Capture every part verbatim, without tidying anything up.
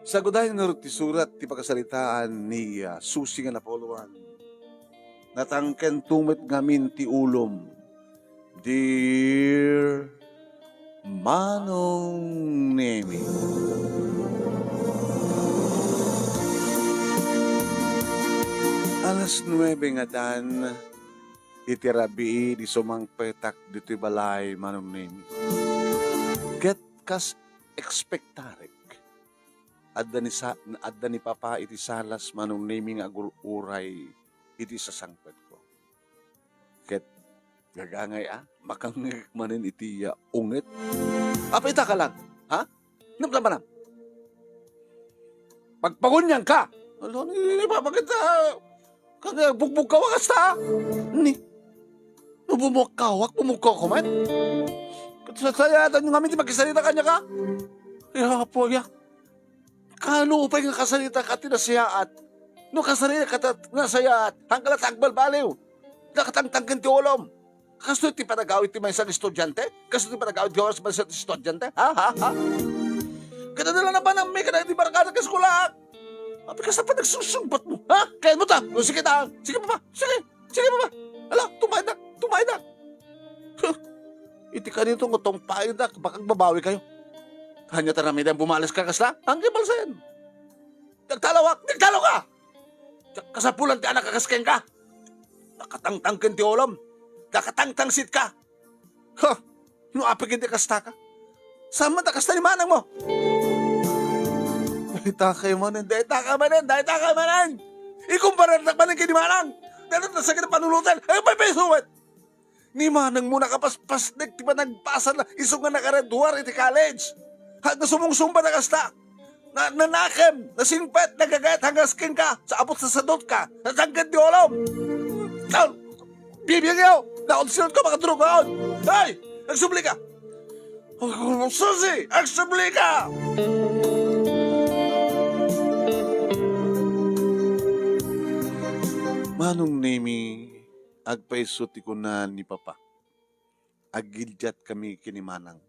Sagudayna ngarud ti surat ti pakasaritaan ni, ah, Susi nga napauluan. Natangkento met ngamin ti ulom, Dear Manong Nemi. Alas nuebe ngadan iti rabii ti sumangpetak ditoy balay, Manong Nemi. Ket kas ekspektarek, adda ni sa-, adda ni Papa iti salas, Manong Nemi, nga agur-uray iti sasangpetko. Ket gagangay a, makangngegek manen iti, ah, unget. Apay ita ka lang, ha? Namnamanan. Pagpagunyan ka! Ala, ni, ni, bakit, ah, kanya bugbog ka wakas ta? Ni, no bumukawak, bumukawak ko man. Ket sasayaatan nyo ngamin ti makisarita kanya ka? Ay, apo, ya. Kano pay nga kasarita ka ti nasayaat? No kasarita ka ta-, nasayaat, hangka la ta agbalbaliw. Nakatangtangken ti ulom. Kastoy ti panagawid ti maysa nga estudiante? Kastoy ti panagawid ti maysa nga estudiante? Ha, ha, ha? Kada dala na panammi, kada di barkada ka eskulaak. Apay kasta pa nagsusungbat mo, ha? Kaya mo ta? O, sige ta. Sige, papa. Sige. Sige, papa. Ala, tumayan na. Tumayan na. Huh. Iti kanito nga tumpayan na, baka agbabawi kayo. Kanya ta ramiden bumalas ka kasla? Ang kibalsen. Nagtalawak, nagtalaw ka! Diak kasapulan ti anak a kas kenka. Nakatangtangken ti ulom. Nakatangtangsit ka. Ha! No apay ket kasta ka. Saan man ta kasta ni manang mo? Dayta kayo manen, dayta ka manen, dayta ka manen! Ikumparar ta manen ken ni manang! Dayta ta sakit a panunotan! Ay, pay, pay, suwet! Ni manang mo nakapaspasnek ti panagpasar na isu nga nakagraduar iti college. Hangga sumungsungbat a kasta. Na, nanakem, nasingpet, nagagayat hanggas kenka, sa abot sa sadot ka, natangkad ti ulom. Tol, bibiag iyo, naunsilot ka, makadrugaon. Hey, agsubli ka. Oh, Susi, agsubli ka. Manong Nemi, agpayso ti kuna ni Papa. Aggiddiatkami ken ni Manang.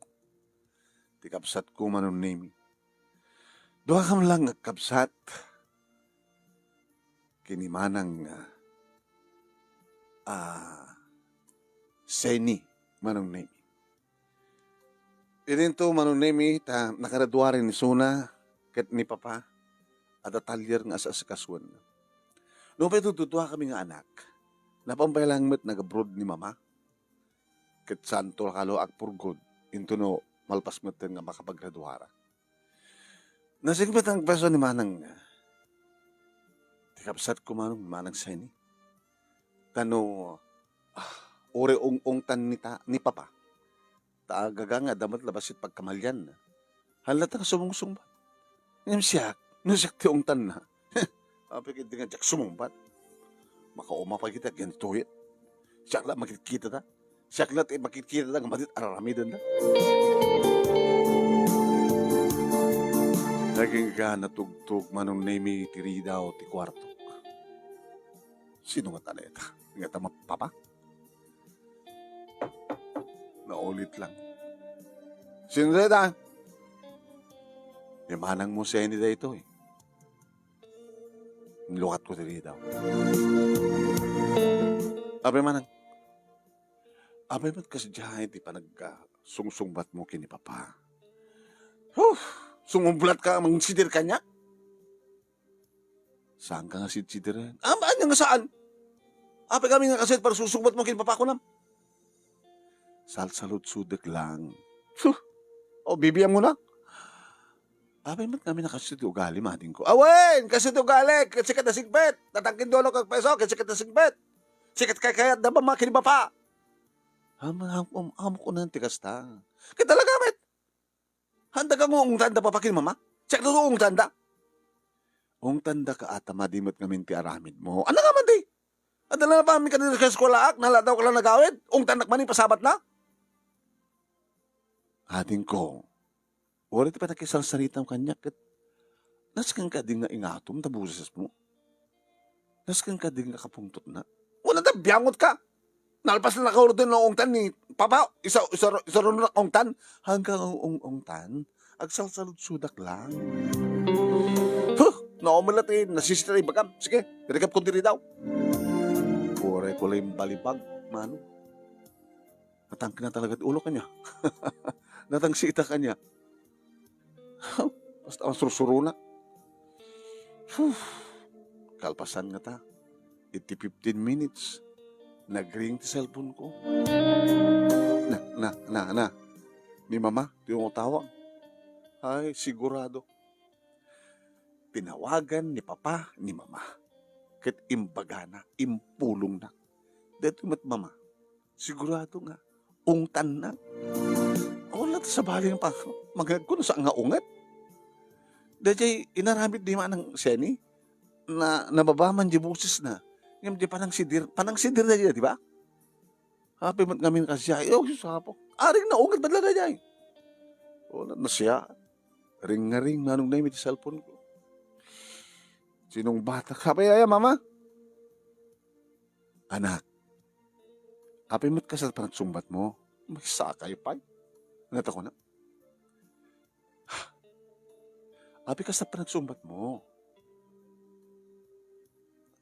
Ti kabsatko, Manong Nemi. Duakam lang nga kabsat ken ni Manang, ah, ah, Seni, Manong Nemi. Idinto, Manong Nemi, ta nakagraduaren ni Suna ket ni Papa, adda talyer nga as-asikasuen. Nupay duduakami nga anak, napampay lang met nag-abroad ni Mama. Ket saanto la kano agpurgod, intono malpas metten nga makapagraduara. Nasingpet a nagpayso ni Manang, ti kabsatko, Manong, Manang Seni. Tano, ah, uray ung-ungtan ni ta-, ni Papa. Ta agaga nga adda met la bassit pagkamalianna. Haan latta nga sumungsungbat. Ngem siak, no siak ti ungtanna, apay ket di nga diak sumungbat. Makauma pay ket ti agyantuyet. Siak la makitkitada. Siak la ti makitkitada nga madi ti ar-aramidenda. Agingga natugtog, Manong Nemi, ti ridaw ti kuartok. Sino ngata dayta? Ngata mapapa? Naulit lang. Sino dayta? Ni manang mo, Seni, daytoy. Inlukatko ti ridaw. Apay, manang. Apay met kasdiay ti panag-, ah, sungsungbat mo ken ni Papa. Huh! Sumublat ka, mangsidir kaniak? Saanka nga sidsidiren? Am-, ania nga saan? Apay kami nga kaset para sungsungbat mo ken ni Papa, kunam? Salsaludsodek lang. Huh! O, bibiam mo na. Apay met ngamin a kastoy ti ugalim, adingko. Awen! Kastoy ti ugalim! Ket sika ti nasingpet! Natangken ti ulok a payso, ket sika ti nasingpet! Sika ti kaykayatda, Mama, ken ni Papa! Am-, am-, am-, ammok unayen ti kasta. Ket talaga met! Haanda ka nga ungtanda, Papa, ken ni Mama? Siak ti ungtanda. Ungtandaka, a ta madi met ngamin ti aramidmo. Ania ngamin ti? Adda la napanmi kadin ti eskuelaak, naladawka la nagawid, ungtannak manen pasabatna? Adingko, uray ti panakisarsaritam kaniak ket nasken kadi nga ingatom ta bosesmo? Nasken kadi nga kapungtotna? Wen, adda biangotka. Nalpas la nakaurdon nga ungtan ni Papa, isa, isa, isa runo nga ungtan. Hanggang ang ung-, ungtan, agsalsaludsodak lang. Tao man la ti nasisita ibagam. Sige, irikapko diri daw. Uray ko la imbalibag, Manong. Natangkena talaga ti ulo kaniak. Natangsita kaniak. Basta masursuronak. Hew! Kalpasan ngata, iti fifteen minutes, nagring ti cellphone ko. Na, na, na, na. Ni Mama, ti umatawag. Ay, sigurado. Tinawagan ni Papa ni Mama. Ket imbagana, impulongna. Daytoy met, Mama, sigurado nga ungtanna. Wala ta sabali nga pa-, mangngegko no saan nga unget. Daydiay inaramid ni Manang Seni, na, nababa man di bosesna. Ngem di panangsidir, panangsidir daydiay, di ba? Apay met ngamin kasdiay, "Oh, Dios, apo. Aring naunget met la daydiay." Wala, nasiyaat. Ring nga ring, Manong Nemi, ti cellphone ko. Sinungbatak. Apay aya, Mama? Anak, apay met kasta panagsungbatmo? Maysakay pay. Nata ko na. Apay kasta panagsungbatmo?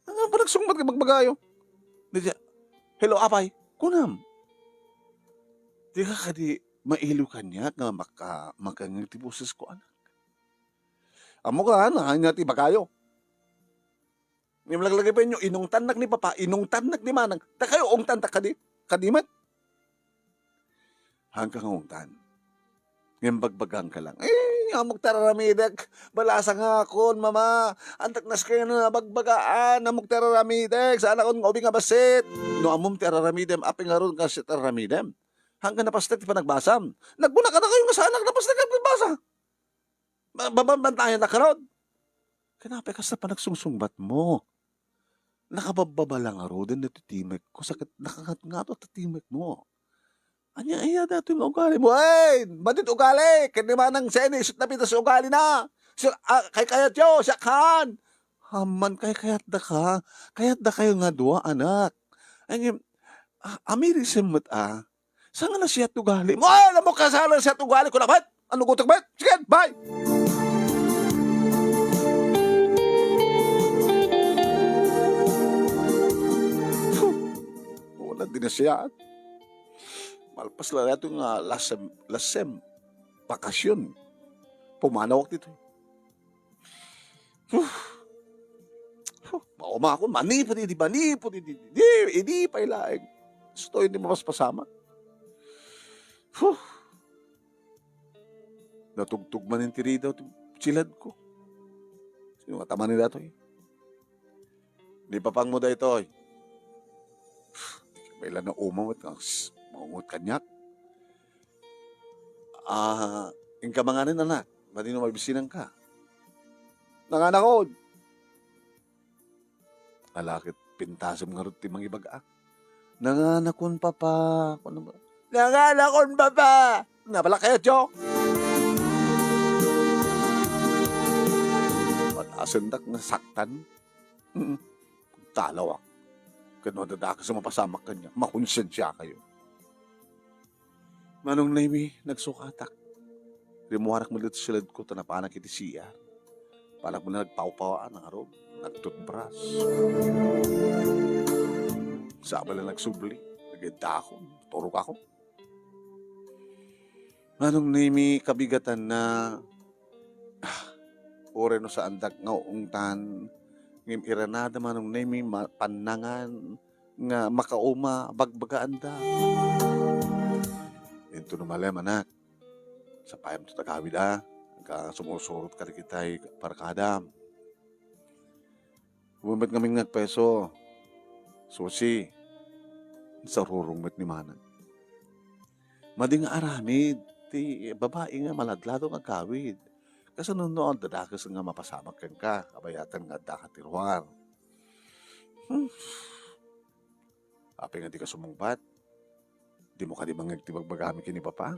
Ano panagsungbat nga bagbagayo? Daydiay, "Hello, apay." Kunam. Dika kadi mailiw kaniak nga maka-, makangngeg ti bosesko, anak? Ammok a, ania ti ibagayo? Ngem laglagipennyo, inungtannak ni Papa, inungtannak ni Manang. Ta kayo, ungtantak kadi? Kadi met? Haanka nga ungtan. Ngem bagbagaanka lang. Eh, ammok ti ar-aramidek. Balasangakon, Mama. Antak naskayna nabagbagaan. Ammok ti ar-aramidek. Saanakon nga ubing a bassit. No ammom ti ar-aramidem, apay ngarud nga siak ti ar-aramidem? Haanka napasnek ti panagbasam. Nagkuna kadakayo nga saanak napasnek ti panagbasa. Ba-, babanbantayan a karod. Ken apay kasta panagsungsungbatmo? Nakababbaba la ngaruden daytoy timekko, sa ket nakangatngato ti timekmo. Ania aya daytoy nga ugalimo? Ay, madit ugali! Ken ni Manang Seni, isut' napitas ugalina. So, ah, kaykayatyo, siak haan. Amman kaykayatdaka, kayatdakayo nga dua, anak. Ay, ngem, ah, amirisem met, ah. Saan nga nasiat ugali mo? Ay, alam mo, kasala nasiat ugali ko na, bet! Ano gutok, bet? Sige, bye! Wala din nasiat. Malpas la ito nga lasem, lasem, bakasyon. Pumanawak dito. Huh. Huh. Maumakon, manipod idi, manipod idi, idi, idi pay laeng. Gusto hindi mapaspasamak. Huh. Natugtog man ti ridaw ti siladko. Sino nga taman ni datoy? Ni papangmo daytoy. May lang nauma met nga s-, maungot kaniak. Ah, inka manganen, anak. Madino mabisinanka? Nanganakon. Ala ket pintasem ngarud ti mangibag-ak. Nanganakon, Papa. Kuno ba? Nanganakon, Papa. Nabalak kayo, Joe? Patasendak nga saktan. Mm. Talawak. Ken no adda dakes a mapasamak kaniak, makonsensia kayo. Manong Nemi, nagsukatak. Rimmuarak met ditoy siladko ta napanak iti C R. Panak met nagpawpawaan nga ngarud, nagtutbras. Sabali la nagsubli, nageddaakon, turogakon. Manong Nemi, kabigatanna, ah, uray no saandak nga uungtan, ngem iranada Manong Nemi ma-, pannangan nga makauma, bagbagaanda. Intono malem, anak, sapayamto ti agawid a, agka sumusurot kadagitay barkadam. Umay met ngamin nga agpeso, Susi, insarurong met ni Manang. Madi nga aramid ti babai nga maladlado nga agawid. Kasano no adda dakes nga mapasamak kenka, kabayatan nga addaka ti ruar? Hmm. Apay nga dika sumungbat? Dimo kadi mangngeg ti bagbagami ken ni Papa?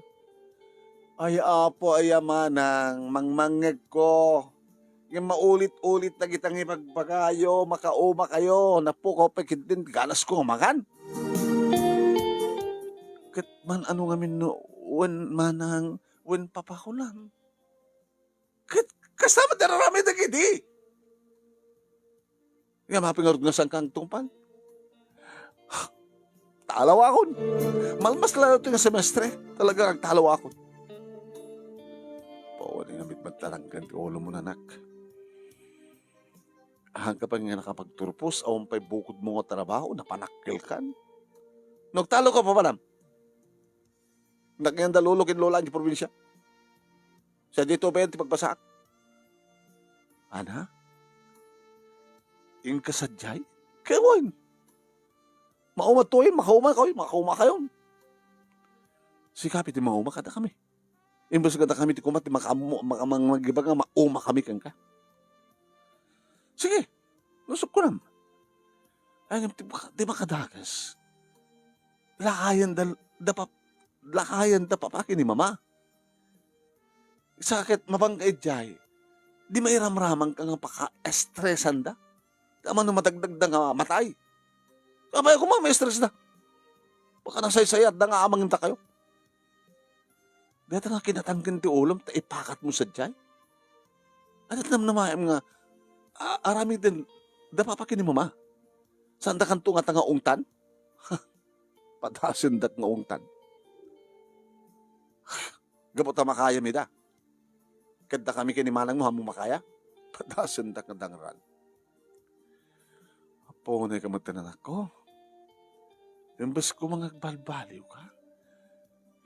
Ay, Apo, ay, Manang, mangmangngegko. Ngem maulit-ulit dagita nga ibagbagayo, makauma kayo, napukaw pay ketdin ganasko nga mangan. Ket man-ano ngamin no wen Manang, wen Papa ko lang? Ket kasta met ti ar-aramidek idi. Ngem apay ngarud nga saanka agtungpal? Talawakon. Malmas la daytoy nga semestre. Talaga agtalawakon. Pawali nga mitmadtalanggan ti ulo mo, nanak. Haanka pay nga nakapagturpos, awan pay bukodmo nga trabaho, napanakkelkan. No agtalawka, papanam? Nakayanda lolo ken lola iti probinsia. Sadiay to pay ti pagbasaak. Ana? Inka sadiay? Ket wen. Mauma toy, makauma kayo, makauma kayo. Sika pay ti mauma kadakami. Imbes nga dakami ti kuma ti makaammo, maka-, mang-, magiba nga mauma kami kenka. Sige, nusok ko nam. Ay, ngem ti maka-, ti makadagas. Lakayan da, da pap-, lakayan da papa ken ni mama. Sa ket mabangka idiay, di mairamramang ka nga paka-estresanda. Aman no madagdagda nga matay. Apay koma, ma-stress da. Baka nasaysayat da nga amangin ta kayo. Deta nga kinatangken ti ulom, ta ipakat mo sadiay. Ada't namnamaem nga, a-, aramiden, da papa ken ni mama. Saan da kanto nga tanga ungtan? Padasendak nga ungtan. Gapu ta makayam ida. Ket dakami ken ni manang mo, ammo makaya? Padasendak nga dangran. Apo, unay ka met ti nanakko. Imbes ko nga agbalbaliw ka.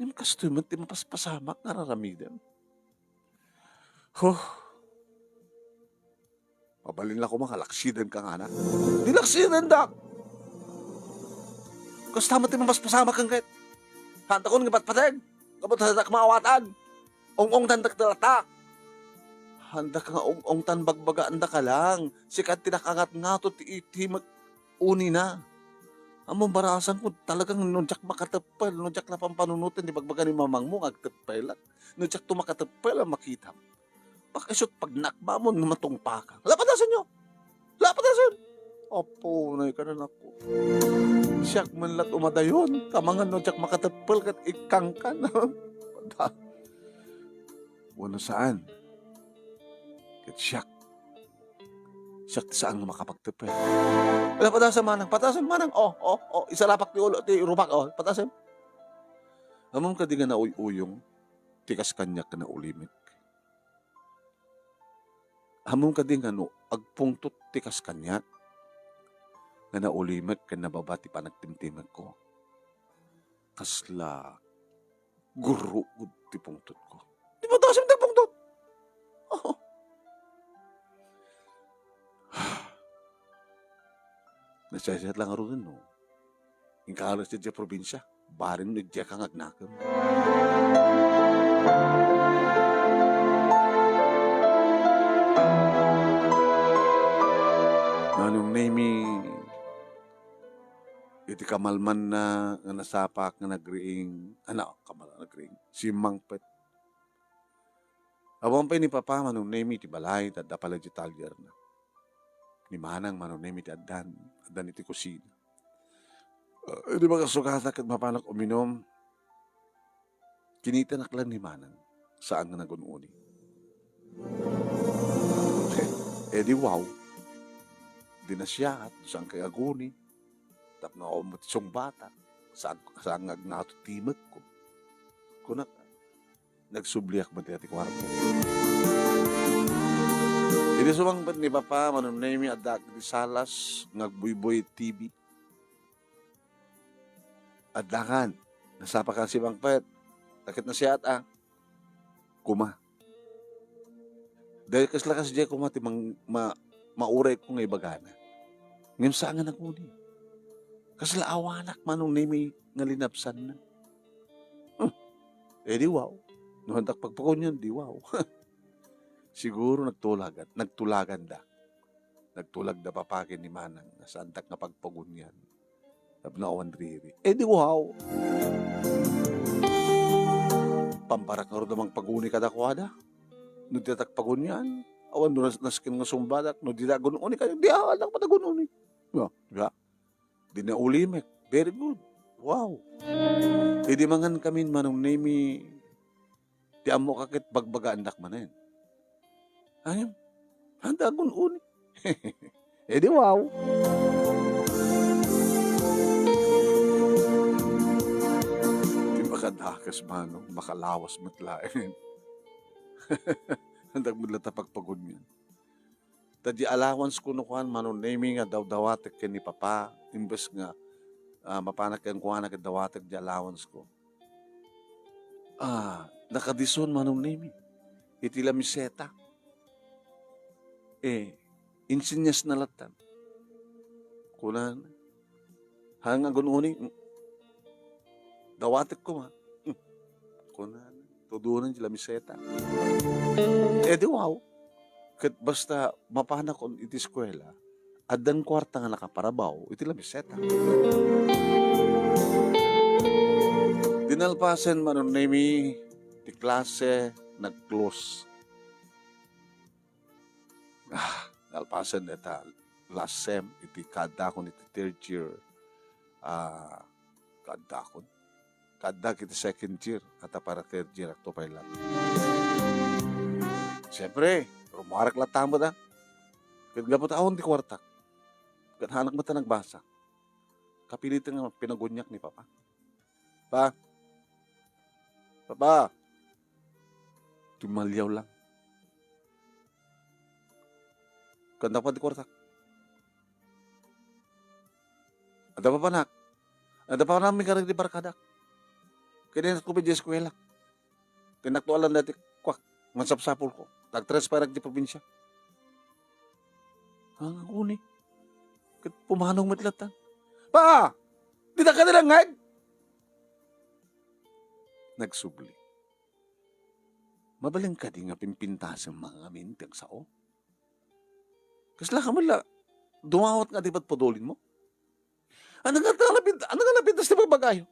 Ngem kastoy met ti mapaspasamak nga raramidem. Huh. Mabalin la koma nga laksiden ka nga, anak. Di laksiden, dak. Kasta met ti mapaspasamak ken ket. Hantakon nga patpateg. Kapot hadak maawatan. Ong-ongtan dak ti latta. Handa ka nga ong-ongtan, bagbagaanda ka lang. Sika ti nakangatngato ti iti mag-, unina. Ammo, barasan ko, talagang no diak makateppel, no diak napampanunoten ti bagbaga ni mamangmo nga agteppelak. No diak to makateppel a makitam. Baka isut pagnakbamon nga matungpakan. Lapadasenyo! Lapadasen! Apo, nay ka, nanakko. Siak man lat umadayon, kamangan no diak makateppel ket ikkangkan. Pada-, Wenno saan? Ket siak. Siak ti saan nga makapagteppel. Ala, patasen manang, patasen manang. Oh, oh, oh, isalapak ti ulo, ti rupak, oh, patasen. Ammom kadi nga nauy-uyong ti kas kaniak nga naulimek? Ammom kadi nga no agpungtot ti kas kaniak nga naulimek ken nababa ti panagtimtimekko? Kasla gurruod ti pungtotko. Di ba dasem ti pungtot? Oh. Nasaysayat lang ngaruden, no? Inka alas diay probinsia, bareng no diay ka nga agnakem. Manong Nemi, iti kamalmanna nga nasapak nga nagriing, ana, kamal-, nagriing, simmangpet. Awan pay ni Papa, Manong Nemi, iti balay, ta adda pay la di talyerna. Ni Manang, Manong Nemi, ti addan, addan iti kusina. Ah, idi makasukatak ket mapanak uminum, kinitanak lang ni Manang, saan nga nagun-uni. Eh, di wow. Di nasiaat, saan kay aguni? Tapno awan met sungbatak, saan, saan nga agnato ti mekko. Kunak, nagsubliak met iti kuarto. Idi sumangpet ni Papa, Manong Nemi, addaak iti salas nga agbuybuy T V. Addakan, nasapakan simmangpet. Ket nasiaat a. Kuma. Dahil kasla kasdiay kuma ti mang-, ma-, maurayko nga ibagana. Ngem saan nga naguni. Kasla awanak, Manong Nemi, nga linabsanna. Hmm. Eh, di wow. No, handak pagpakunian, di wow. Siguro nagtulagan, nagtulaganda. Nagtulag da Papa ken ni Manang, nga saandak nga pagpagunian. Tapno awan riri. Eh, di wow. Pambarak ngarud a mangpaguni kadakuada. No ditak pagunian, awan no nas-, nasken nga sungbadak, no dita agun-uni kaniak, di awan padagun-uni. No, di ba? Di naulimek. Very good. Wow. Idi mangan kami, Manong Nemi, ti ammok a ket bagbagaandak manen. Ayam, handa agun-uni. E di wow. Di makadakes, Manong, makalawas met laeng. Andak met la ta pagpagunyan. Ta di allowance ko no kuan, Manong Nemy, nga dawdawatek ken ni Papa, imbes nga, ah, mapanak kenkuana ket dawatek di allowance ko. Ah, nakadison, Manong Nemy, iti lamiseta. Eh, insinyasna lattan. Kunana, "Haan nga agun-uni, mm, dawatek koma." Hmm. Kunana, tudonen ti lamiseta. E di wow. Ket basta mapanakon iti eskuela, addan kuarta nga nakaparabaw iti lamiseta. Di nalpasen, Manong Nemy, ti klase nag-close. Ah, nalpasen dayta last sem iti kaaddakon iti third year. Ah, kaaddakon? Kaaddak iti second year, ata para third year akto pay laeng. Siempre, rummuarek latta met, a. Ket gapu ta awan ti kuartak. Ket haanak met a nagbasa. Kapiliten nga pinaguniak ni Papa. "Pa, Papa." Tumaliaw lang. "Kanda pa ti kuartak?" "Adda pa, panak. Adda pa, panak, mi karag di barkadak. Ket innak to pay di eskuela. Ket innak to alan dati, kuak, mansapsapulko. Tag-transferak di probinsia." Anguni. Ket pumanong met latta. "Pa! Dita ka nalangngeg?" Nagsubli. "Mabalin kadi nga pimpintasem nga amin ti agsao? Kasla ka met la dumawat nga di padpadulinmo? Ano nga talapit, ano nga lapit ti pagbagayo?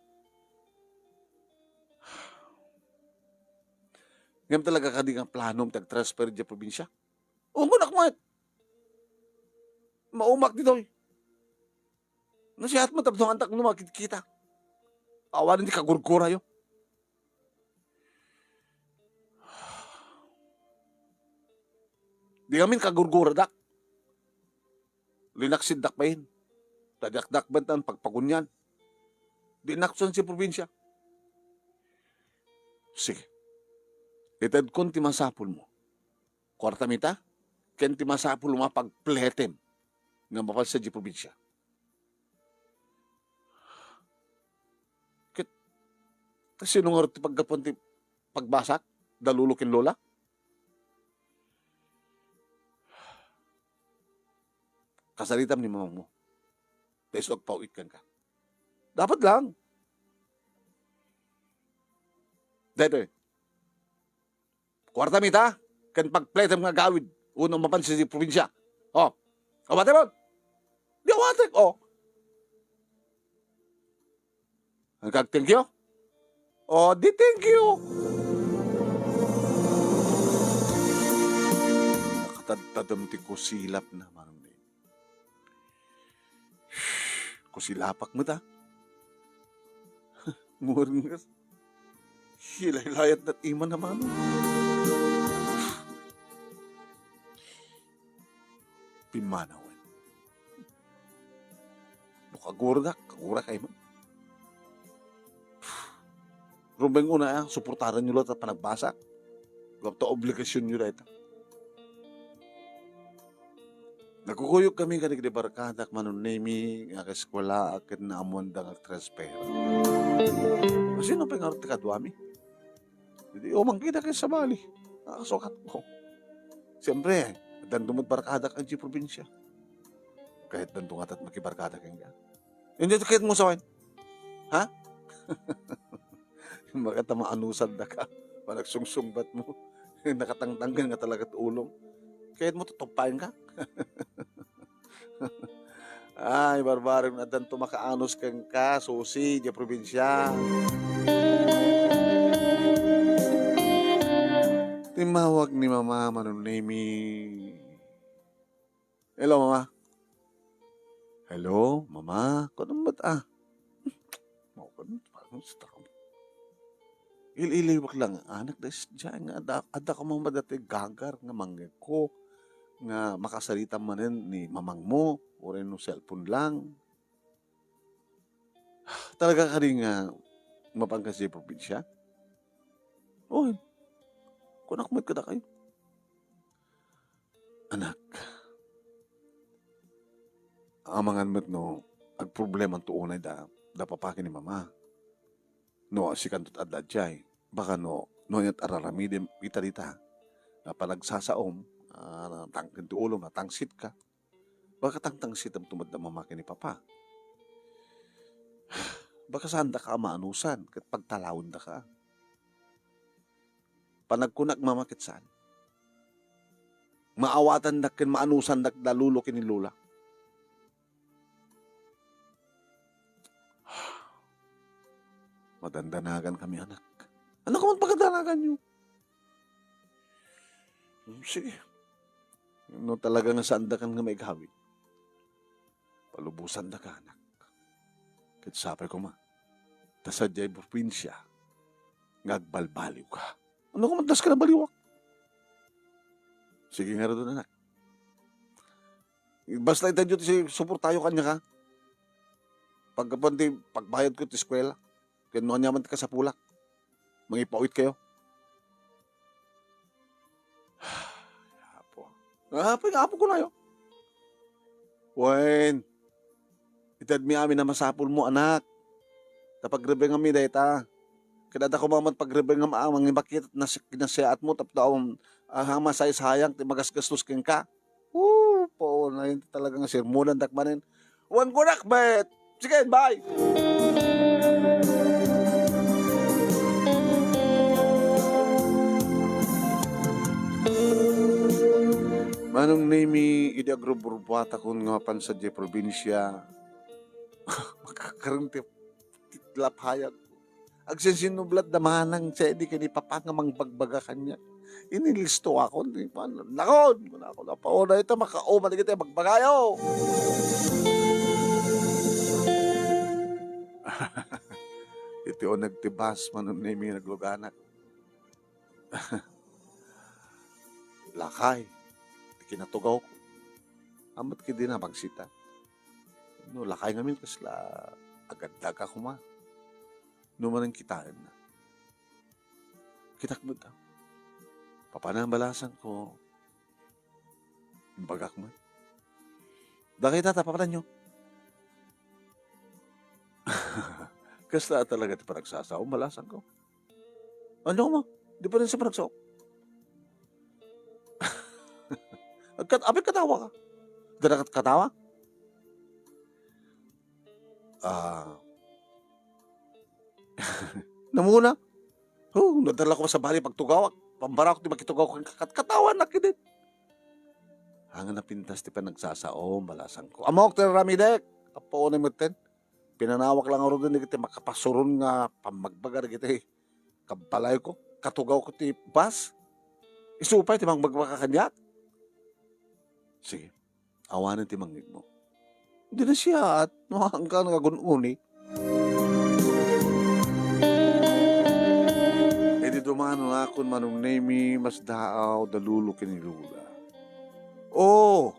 Ngem talaga kadi nga planom ti agtransfer idiay probinsia? Ungonak met. Maumak ditoy. Nasiat met tapno antak no makikita. Awan ti kagurgurayo. Di ngamin kagurguradak. Linaksiddak bain. Ta diak dakbatan pagpagunian. Di nakson ti probinsia. Sige. Itedkon ti masapulmo. Kuartam ita, ken ti masapulmo a pagpletem nga mapan sadiay probinsia. Ket, kasino ngarud ti paggapuan ti pagbasak, da lolo ken lola? Kasaritam ni mamangmo. Ta isu agpaw-ik kenka. Dapat lang. Daytoy. Kuartam ita, ken pagpletem nga agawid, uno mapan sadiay probinsia. O, awatem met. Di awatek, o. Agkag-thank you? O, di thank you. Nakatadtadem ti kusilap na, Manong Nemy. Kusilapak met, a. Ngurnges. Silaylayat dat ima na, Manong. Pimmanawen. No kagurdak, kagurak ay man. Rumbeng una, a, suportaran yo latta ti panagbasak. Gapu ta obligasion yo dayta. Nagkukuyog kami kadagiti barkadak, Manong Nemy, nga akaeskuelaak ket naammoanda nga agtransfer. Kasino pay ngarud ti kaduami? Idi umangkida ken sabali. Nakasukatko. Siempre, addanto met barkadak idiay probinsia. Kayatdanto ngata ti makibarkada kenka. Indi ti kayatmo sawen? Ha? Imbagak ta maanusaddaka. Panagsungsungbatmo. Nakatangtanggan nga talaga ti ulom. Kayatmo tutupaenka? Ay, barbareng, addanto makaanus kenka, Susi, idiay probinsia. Timmawag ni Mama, Manong Nemy. Hello, Mama. Hello, Mama. Kunam met, a. Mao ken, parang sa taon. Il-iliwak lang, anak, da sadiay nga adda, adda ka mamada ti gagar nga mangngegko. nga makasarita manen ni mamangmo, uray no cellphone lang. Talaga kadi nga mapanka sa probinsia? Wen, kunak met kadakayo. Anak, amangan met no agproblema to unay da, da papa ken ni mama. No, sikanto adda jay, baka no, no, aniat araramidem ita dita, nga panagsasaom, ah, tangken ti ulom, natangsit ka. Baka tangtangsitem to met da mama ken ni papa. Baka saan daka a maanusan, ket pagtalawendaka. Panagkunak mama ket saan. Maawatandak ken maanusandak da lolo ken ni lola. Madandanagan kami, anak. Ano ka man pagadanagan yo? Hmm, sige. No talaga nga saan dakan nga maigawid, palubosan daka, anak. Ket sapay koma, ta sadiay propinsia nga agbalbaliw ka. Ano ka man, das ka na baliwak? Sige nga radon, anak. Basta ita diyo ti suportayo kanya ka. Pagkapan ti pagbayad ko ti eskwela. Ken no aniaman ti kasapulak. Mangipawit kayo. Apo. Apo, nga apo ko na yo. Wen, itedmi amin a masapul mo, anak. Ta pagrebengam mi dayta. Ket adda koma met pagrebengam a mangimakit na si-, kinasiyaat mo tapno, um, ah, masaysayang ti magasgastos kenka. Hu, puonan, talaga nga sermonandak manen. Wen kunak met. Sige, bye. Manong Nemi, idi agrubrubuatakon nga mapan sadiay probinsia, makakarem ti, ti lapayag. Agsinsinnublat da manang sadi ken ni papa nga mangbagbaga kaniak. Inilistoakon ti pan-, nakon, kunakon, apo, dayta makauman dagiti bagbagayo. Iti uneg ti bus, Manong Nemi, nagluganak. Lakay ti kinatugawko. Ammet kadi na magsita. No lakay ngamin, kasla agaddaga koma. No manen kitaenna. Kitak met, ah. Papanan balasangko. Imbagak met. Dagita ta, papananyo. Kasta talaga ti panagsasaom, balasangko. Ano mo? Di pa rin sa panagsaom. Agkat-, apay katawa ka? Dara kat-, katawa? Ah. Namuna. Oh, nadala ko sa bali pagtugawak. Pambarak ti makitugawak kat-, katawa na kidin. Hanga napintas ti panagsasaom, balasangko. Amok ti ramidek. Apo ni meten. Pinanawak lang aro din iti makapasuron nga pammagbaga dagiti kabalayko. Katugawko ti bus. Isu pay ti mangbagbaga kaniak. Sige. Awanen ti mangngegmo. Dina siya, no, hangkan nga gun-uni. Idi dumanonakon, Manong Nemi, masdaaw da lolo ken ni lola. Oh,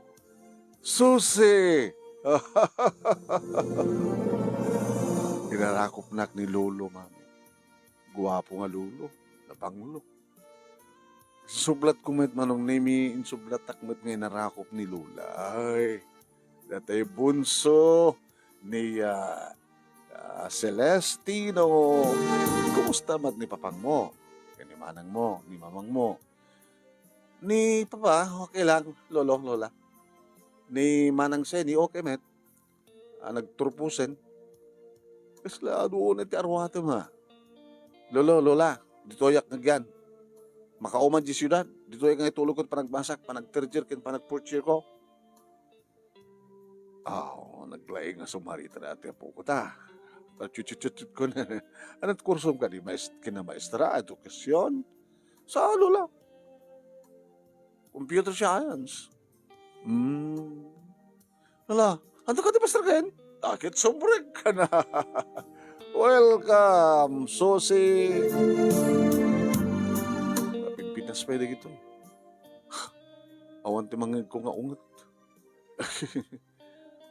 Susi! Inarakopnak ni lolo, mami. Guapo nga lolo, nabanglo. Sublatko met, Manong Nemi, insublatak met nga inarakop ni Lola. Ay, datay bunso ni, ah, ah, Celestino. Kumusta met ni papangmo? Ken ni manangmo, ni mamangmo? Ni papa, okay lang, lolo, lola. Ni manang Seni, okay met. Ah, nagturpusen. Kasla adu unay ti aruatem, ha? Lolo, lola, ditoyak ngagian. Makauman di siudad, ditoyak nga itulogko ti panagmasak, panagterjer, ken panagportierko. Aw, naglaing nga sumarita na ti apoko ta. Tatsutsutsutsut ko na. Anat kursom kadi mais-, kinamaestra, edukasion? Sa lola. Computer science. Hmm. Hala, anto ka ti, Master Ken? Akit subrek ka na. Welcome, Susi. Napigpitas pa yung dagito. Awan ti mangngegko nga unget.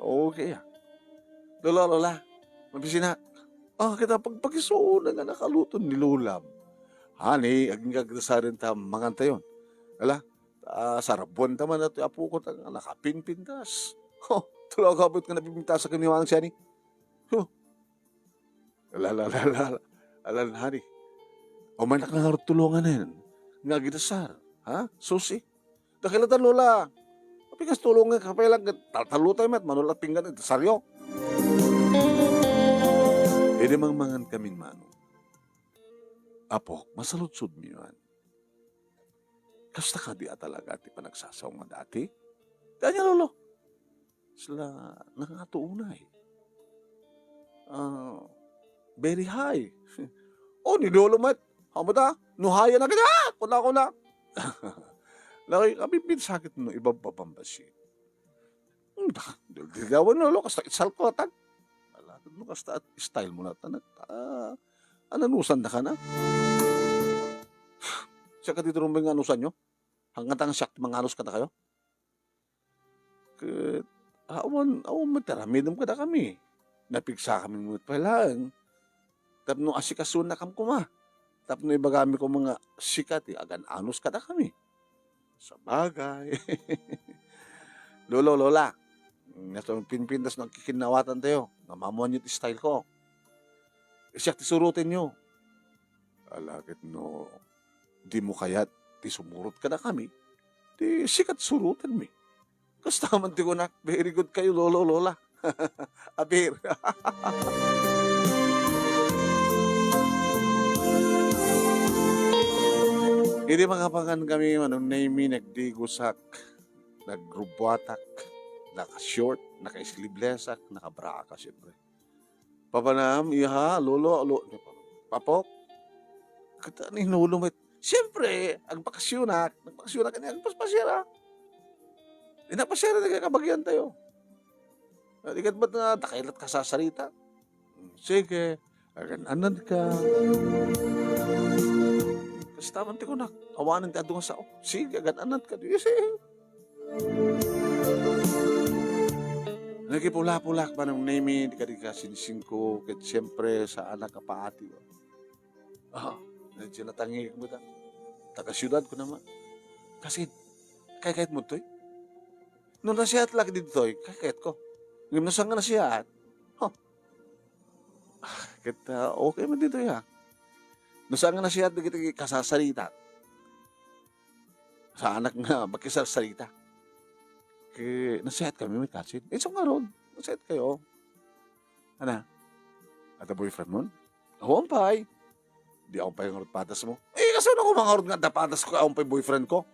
Okay, ah. Lola, Lola, mabisinak. Ah, kita pagpakisuon nga nakaluton ni Lolam. Honey, agingga agdasaren ta mangan tayon. Ala, ta sarabuan ta man datoy apoko ta nga nakapinpintas. Ho, talaga abet nga napinpintas ken ni Manang Siani. Ho. Ala, ala, ala, ala, ala, honey. Umaynak nga ngarud tulonganen nga agidasar, ha? Susi. Dakkel ta, Lola. Apintas tulongan ka pay lang, taltalutay met, mano la pinggan, dasaryo. Idi mangmangan kamin mano. Apok, masaludsodmi man. Kasta kadi a talaga ti panagsasaom nga dati? Ti ania, Lolo? Sla, nangato unay. Ah, very high. Oh, ni Lolo met. Amo ta, no high na kanya, kuna, kuna. Lagi, kami pinsakit no, ibabbabang basi. Hmm, da, dil-, dilawan, Lolo, kasta itsal ko, atan. Ala, no, kasta at style mo na, tanak. Ah, ananusan da ka na? Siya ka dito rumbay nga anusan nyo? Hanggang siak manganos ka na kayo? Ket awan, awan met ti aramidem kadakami. Napigsakami met pay laeng tapno asikasuennakami koma. Tapno ibagami koma nga sika ti agan-anos kadakami. Sabagay. Lolo, Lola, napinpintas no agkikinnawatantayo nga maammoanyo ti style ko. Siak ti surotenyo. Ala ket no dimo kayat ti sumurot kadakami, ti sika ti surotenmi. Kasta man ti kunak, very good kayo, Lolo, Lola. Aber. Idi mangapangan kami, Manong Nemy, nagdigosak, nagrubbuatak, naka-short, naka-sleevelesak, naka-bra ka, siyempre. Papanam, iha, lolo, lo-, Papok? Kata ni Lolo met. Siyempre, agbakasyonak, nagbakasyonak, kanya agpaspasiara. Inapasiara na kaya kabagian tayo. Ah, di kat ba't na, dakay lat kasasarita? Sige, agan-anan ka. Kasta man ti kunak, awanan ti adu nga sao. Sige, agan-anan ka. Di, sige. Nagipula-pulak Manong Nemy, di ka, di ka sinsingko, ket siyempre, saanak a paati. Ah, medyo natangik mo ta. Taga-siyudad ko naman. Kasi, kay kahit mo to'y? No nasiat lagi ditoy, kay kahit ko. Ngem no saan nga nasiat? Huh. Ah, ket, ah, okay man ditoy, ha? No saan nga nasiat dagiti kasasarita? Saanak nga makisarsarita. Ket nasiat kami met kasin. Isu ngarud, nasiat kayo. Ana? Adda boyfriend mon? Awan pay. Di awan pay ngarud padas mo. Eh, kasano ko mangarud nga adda padas ko, awan pay boyfriend ko?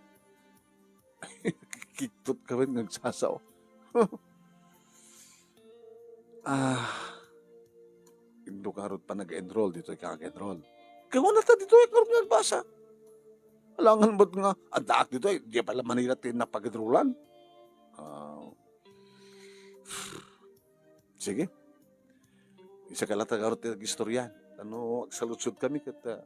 Kiktot ka met nga agsasao. Ah, indo ngarud pa nag-enroll, ditoy ka nag-enroll. Kay wala ta ditoy ngarud nga agbasa. Alangan ba't nga, addaak ditoy, di pala Manila ti napag-enrollan. Ah, sige. Isu ka latta ngarud ti agistorya. Ano, agsaludsod kami ket, ah,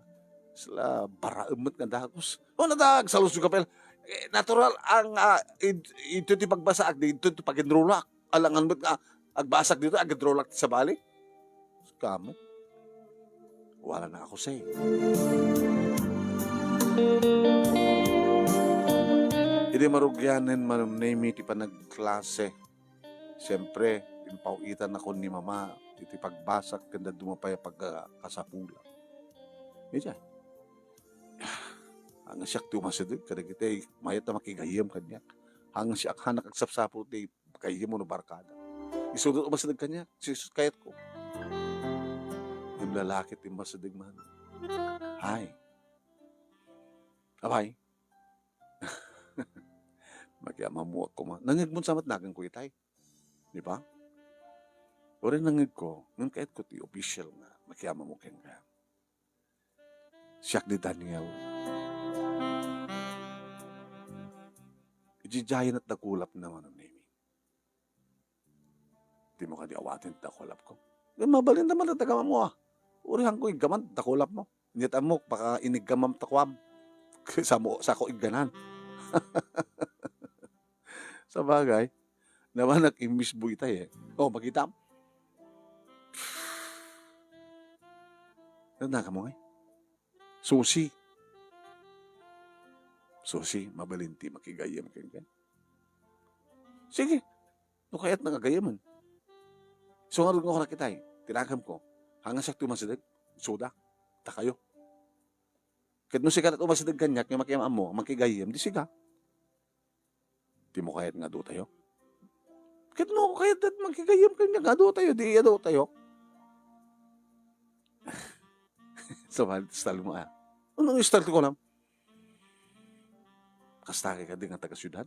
sila baraem met nga dagus. O, nata, agsaludsod ka pay. Eh, natural ang, ah, id-, ito ti pagbasaak, di ito ti pag-enrollak. Alangan met nga, agbasak dito, ag-enrollak ti sabali. Kamet. Wala na ako say. Idi marugyanen Manong Nemy ti panagklase. Siyempre, impaw-itan ako ni Mama iti pagbasak ken dadduma pay a pagkasapulak. Idiay. Haan nga siak ti umasideg kadagiti mayat a makigayyem kaniak. Haan nga siak hanak agsapsapul ti gayyem wenno barkada. Isu ti umasideg kaniak, isu ti kayatko. Ngem lalaki ti umasideg man. Hay. Apay. Makiamammo koma. Nangngegmon sa met naganko itay. Di ba? Uray nangngegko, ngem kayatko ti official nga makiamammo kenka. Siak ni Daniel. Idiay dakulap na Manong Nemy. Dimo kadi awaten ti dakulapko? Ngem mabalin ta man ti aggamammo, a. Uray haanko iggaman ti dakulapmo. Inyat ammok, baka iniggamam ta kuam. Samo, sako igganan. Sabagay, nabanak imbis buytay, eh. O, makitam? Tanda ka mo, eh? Susi. Susi, mabalin ti makigayyem kenka. Sige, no kayatna nga gayyemen. So, ngarud nga nakitay, tinagam ko. Hangan siak ti umasideg, suda, ta kayo. Ket no sika ti umasideg kaniak, nga makiam-ammo, makigayyem, di siga. Di mo kayat nga adu tayo? Ket no kayat dat makigayyem kaniak nga adu tayo, di adu tayo. So, style mo, ah. Anong style ko lang? Kasta kay kadi nga taga-syudad?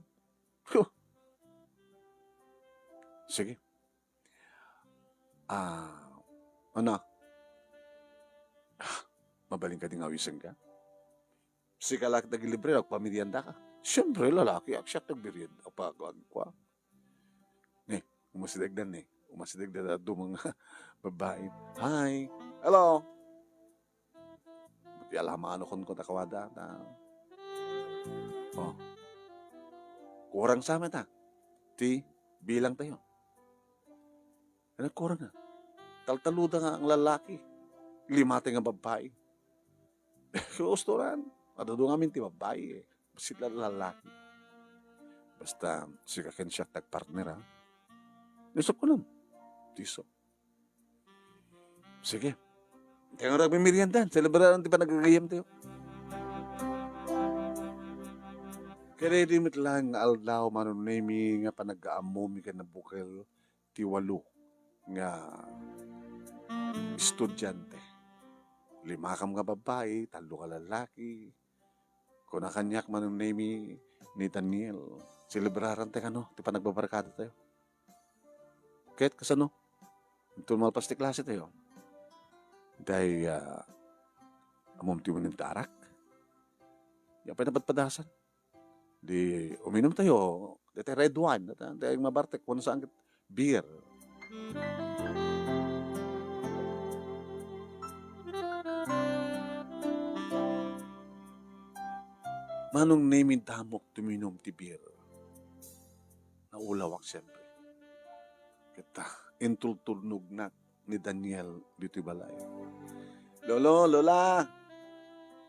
Huh. Sige. Ah, ano? Ah, mabalin ka di nga awisenka? Sika la ti naglibre, agpamerienda ka. Siyempre, lalaki, agsiak ti agmerienda, agpa-, agkua. Ni, umasidegdan ni. Umasidegdan adu nga babai. Hi. Hello. Ti alamano kon ko ta kawada, ta. Oh. Kurang sa met, ah. Ti bilang tayo. Nagkurang, ah. Taltaluda nga ang lalaki. Lima ti nga babai. Gusto ran. Adado ngamin ti babai, eh. Basit la lalaki. Basta, sika ken siak ti agpartner, ah. Isok ko lang. Tiso. Sige. Kaya nga agmimerienda, selebraran ti panagagayam tayo. Kaya di met lang nga aldaw, Manong Nemi, nga panagaammomi ken nabukel ti walo nga estudiante. Limakam nga babai, tallo nga lalaki. Kuna kaniak, Manong Nemi, ni Daniel, selebraran ti kano, ti panagbabarkada tayo. Ket kasano? Inton malpas ti klase tayo. Day, ah, ammom ti uminum ti arak? Apay napadpadasan? Di uminum tayo, daytoy red wine, daytoy mabartek, wenno saan ket beer. Manong Nemi, damok ti uminum ti beer. Naulawak, siyempre. Ket, ah, intultulnognak ni Daniel ditoy balay. "Lolo, Lola,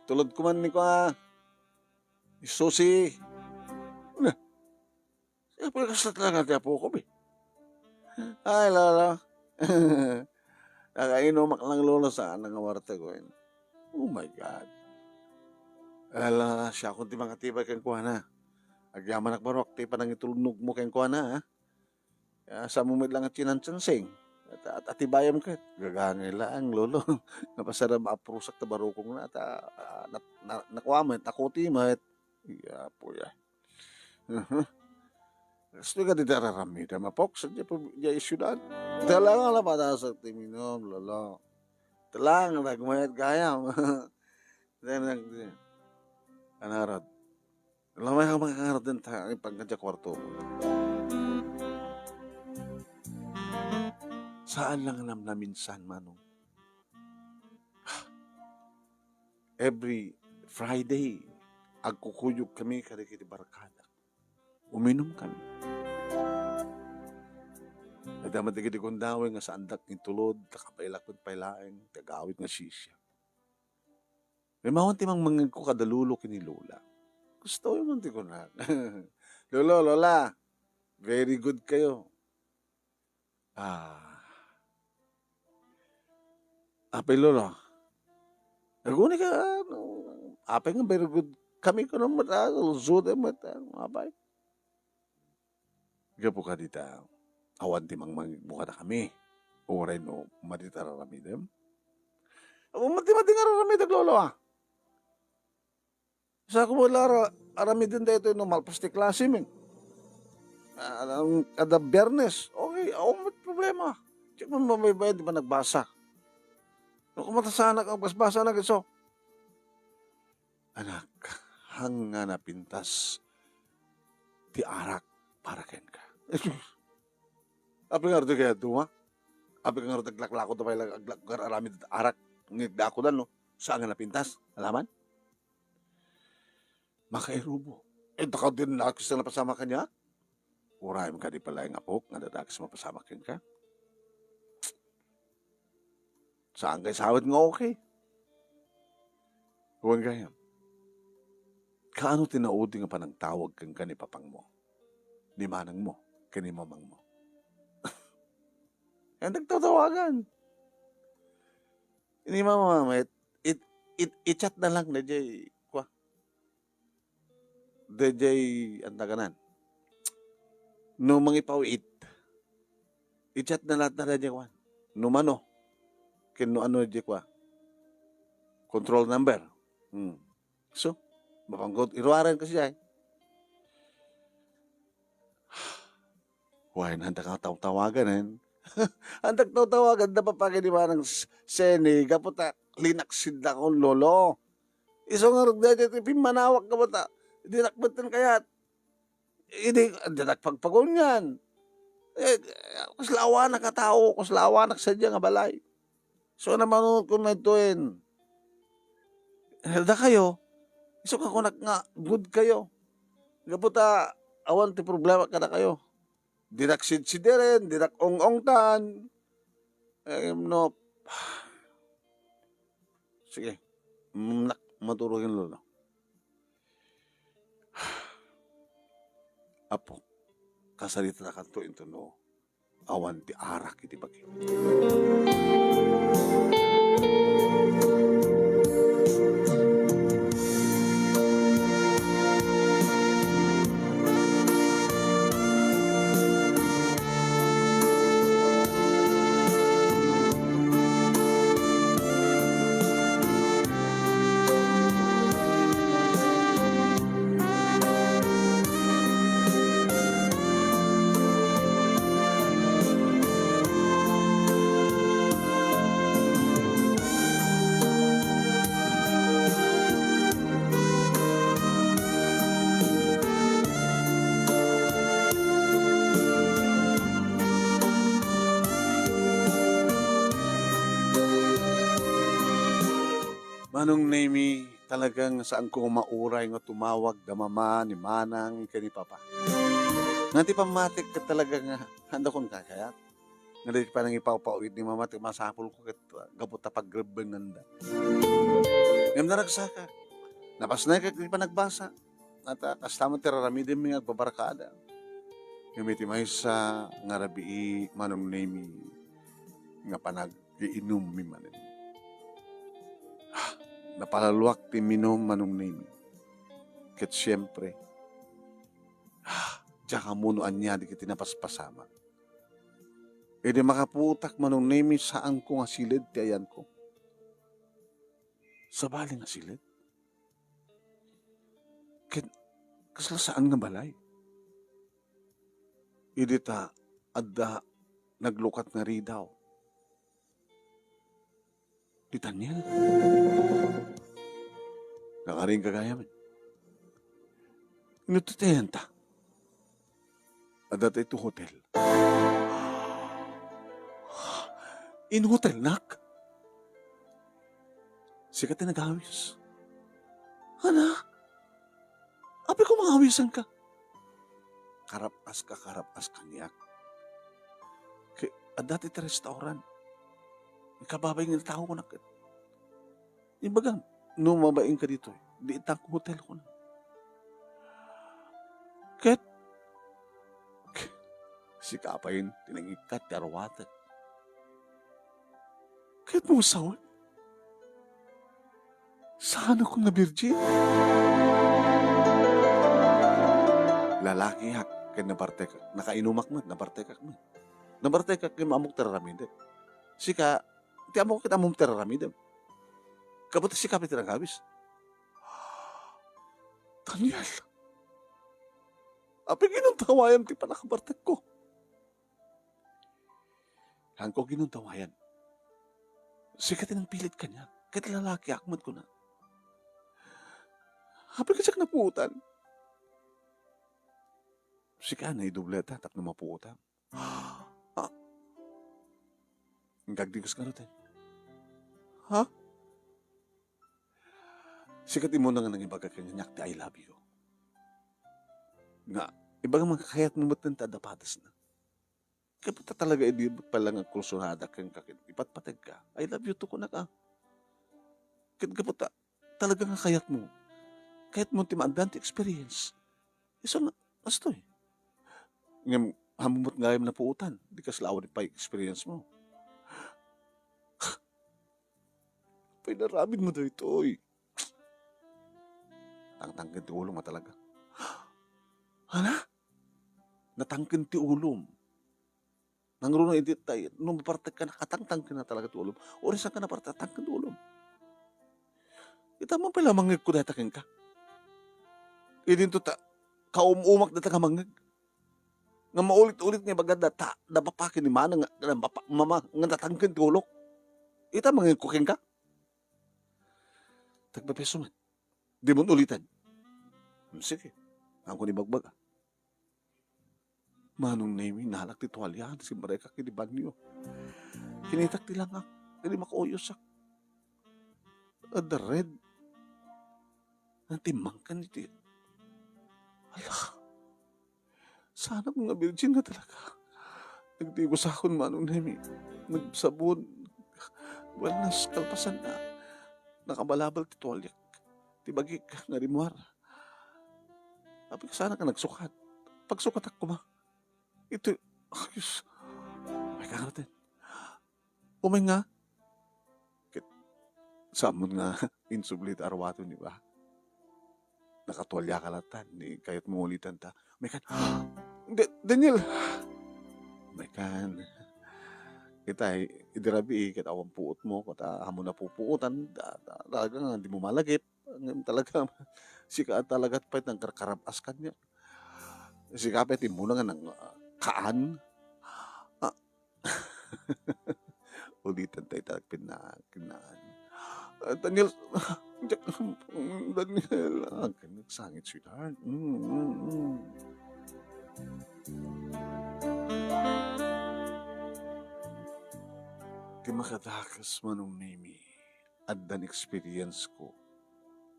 tulodko man ni kua, ni Susi." Na, siyempre, kasla talaga ti apokon, eh. "Ay, Lolo. Nakainumak lang, Lolo, saan nga warteg." Oh my God. "Ala, siakon ti mangatibay kenkuana. Agyamanak barok ti panangitulnogmo kenkuana, ha? Kaya saan mo met lang a chinanchansing. At, at atibayam ket." "Gagangay laeng, Lolo. Napasada maaprusak ta barukongna, ta, ah, nat-, na-, nakua met, nakuti met." "Ay, Apo, ya." Kastoy kadi ti ar-aramidem, Apok, sadiay prob-, diay siudad. Talaga la padasak ti uminum, Lolo. Talaga la agmayat gayam. Talaga la, ano ngarud? Lamay ka makangarud den ta, ipangka diay kuarto. Saan lang namnaminsan, Manong. Every Friday, agkukuyog kami kadagiti barkada. Uminum kami. Adda met dagiti gundaway nga saandak intulod, ta kabaelak met pay laeng ti agawid nga sisiak. Rimawan ti mangmangegko kada lolo ken ni lola. Gusto man ti kunak. "Lolo, Lola, very good kayo." Ah. Apay, Lolo? Aguni ka, ano, apay nga very good kami kuno met, ah, luzod met, ah, apay. Gapu kadita, awan ti mangmangegmo kadakami. Uray no, madi ti ar-aramidem. Awan madi, madi nga ar-aramidek, Lolo, ah. Sa ko mo la ara-, aramiden daytoy no malpas ti klase, men. Ah, ang kada Biyernes, okay, awan met problema. Diak man mabaybayad, di ba nagbasa? No, kumatasanak, agbasbasanak iso. Anak, haan nga napintas ti arak para kenka. Apay ngarud kayatmo? Apay ngarud aglaklako ta pay la-, aglak-, aramid arak, nga agdakudan, no? Saan nga napintas? Alaman? Makairubo. Eh, dakaw din nakis na napasama kanya? Urayem kadi pay laeng, apok, nga adda dakes mapasamak kenka. Saan kay sawit nga okay? Wen gayam, kaano ti naudi nga panagtawag kenka ni papangmo, ni manangmo, ken ni mamangmo? Ken dagtawtawagan. Ni mama met, it, it, i-chat na lang daydiay, kua. Daydiay, anta kanan. No mangipaw-it, i-chat na latta daydiay, kua. No mano. Ken no ano daydiay, kua. Control number. Hmm. So, mapanggot, iruaren kasi ay. Wen, anta ka tawtawagan, eh. Anta tawtawagan, da papagani manang s-, seni, gapu ta linaksid na kon lolo. Isu nga rugda ti pimmanawak nga bata. Dinak betten kayat. Idi, dinak pagpagunyan. Eh, kasla awanak a tao, kasla awanak sadiay nga balay. So, namanunot ko medtoen. Dakayo, isu nga kunak nga good kayo. Gapu ta, awan ti problema kadakayo. Dinak sidsidiren, dinak ong-ongtan. Eh, no. Sige. Mm, nak, maturog yung lolo. Apo, kasarita na kanto into no. Awan ti arak iti bagi. Manong Nemy, talagang saanko nga mauray nga tumawag da mama ni manang ken ni papa. Nga ti pammatik ket talaga nga, anda kon kakayat. Nga di panangipawpaw-it ni mama ti masapulko ket, ah, gapu ta pagrebbenganda. Ngem naragsakak. Napasnekak ti panagbasa. At, ah, kasta met ti raramidemmi nga agbabarkada. Ngem iti maysa nga rabii, Manong Nemy, nga panag-iinummi manen. Ah, napalaluak ti minum, Manong Nemy. Ket siempre, ah, diak ammo no ania dagiti napaspasamak. Idi makapuotak, Manong Nemy, saanko nga siled ti ayanko. Sabali nga siled. Ket kasla saan nga balay. Idi ta adda naglukat nga ridaw. Ni Daniel. Nakaring gagayamen. Inututayan ta. Adda ta ito hotel. In hotel, nak? Sika ti nagawis. Ana? Apay ko mangawisan ka? Karap-as ka, karap-as kaniak. Kay, adda ti restaurant. Ikababay nga tao ko na ket. Imbagam, no mabain ka ditoy, di itang hotel ko na. Ket, ket, sika pay, tinangikkat ti arwatek. Ket mo sawen? Saan ako nga virgin? Lalakiak ken nabartekak. Nakainumak met, nabartekak met. Nabartekak ken ammok ti raramidek. Sika, ti ammok ket ammom ti raramidem. Kabat sika pay ti nagawis. Daniel, apay ginuntawayam ti pannakabartekko? Saanko ginuntawayan. Sika ti nangpilit kaniak. Ket lalakiak met kuna. Apay kasiak napuotan? Sika naidobleta tapno mapuotam. Ah. Ngagdigos ka ruten. Ha? Sika ti umuna nga nangibaga kaniak ti I love you. Nga, Ibagam nga kayatmo met ta adda padesna. Gapu ta talaga idi met pay la nga agkursunada kenka ket ipatpategka, "I love you too," kunak, a. Ket gapu ta talaga nga kayatmo, kayatmo ti maaddan ti experience. Isu nga, kastoy. Ngem, ammom met nga napuotan, di kasla awan pay experience mo. Pay, inaramidmo daytoy. Tangtangken ti ulom a talaga. Ana? Natangken ti ulom. Nangruna idi tay, no mapartekka, nakatangtangken na talaga ti ulom. Urisanka, napartek, tangken ti ulom. Ita man pay la mangngegko dayta kenka. Idinto ta, kaum-umak dayta nga mangngeg. Nga maulit-ulit nga ibagada ta, napapakin ni Manang nga, nga mapa-, mama, nga natangken ti ulok. Ita mangngegko kenka. Tagpapiso man. Di mo uliten. Hmm, sige. Ang kun ibagbaga. Manong Nemi, nalak ti tualya, simmarekak iti banyo. Kinitak ti langak, idi makuuyosak. Adda red. Natimmangkan iti, ala, saanak nga birgin nga talaga. Nagdigosakon, Manong Nemi. Nagsabon. Wellness, kalpasan na. Nakabalabal ti tualyak. Ti bagik nga rimuar. Apay, saanak nga nagsukat. Pagsukatak koma. Ito, ayos. May kangaraten. Umay nga. Ket, sammon nga insubli ti aruaten, di ba? Nakatualiaka latta, di kayatmo ulitan ta. May kan, Da-, Daniel! May kan, kita, idi rabii, ket awan puot mo, ket, ah, ammom napupuotan, da-, da-, talaga nga, di mo malagip. Ngem talaga, sika talaga pay nagkarkarab-as kaniak. Sika pay ti immuna nga nang-, ah, kaan. Ah. Ulitan tayo, ta-, pinna-, pinaan. Ah, Daniel, Daniel, ah, nagsangit, sweetheart. Mm, mm, mm. Ti makadakes, Manong Nemi, addan experience ko.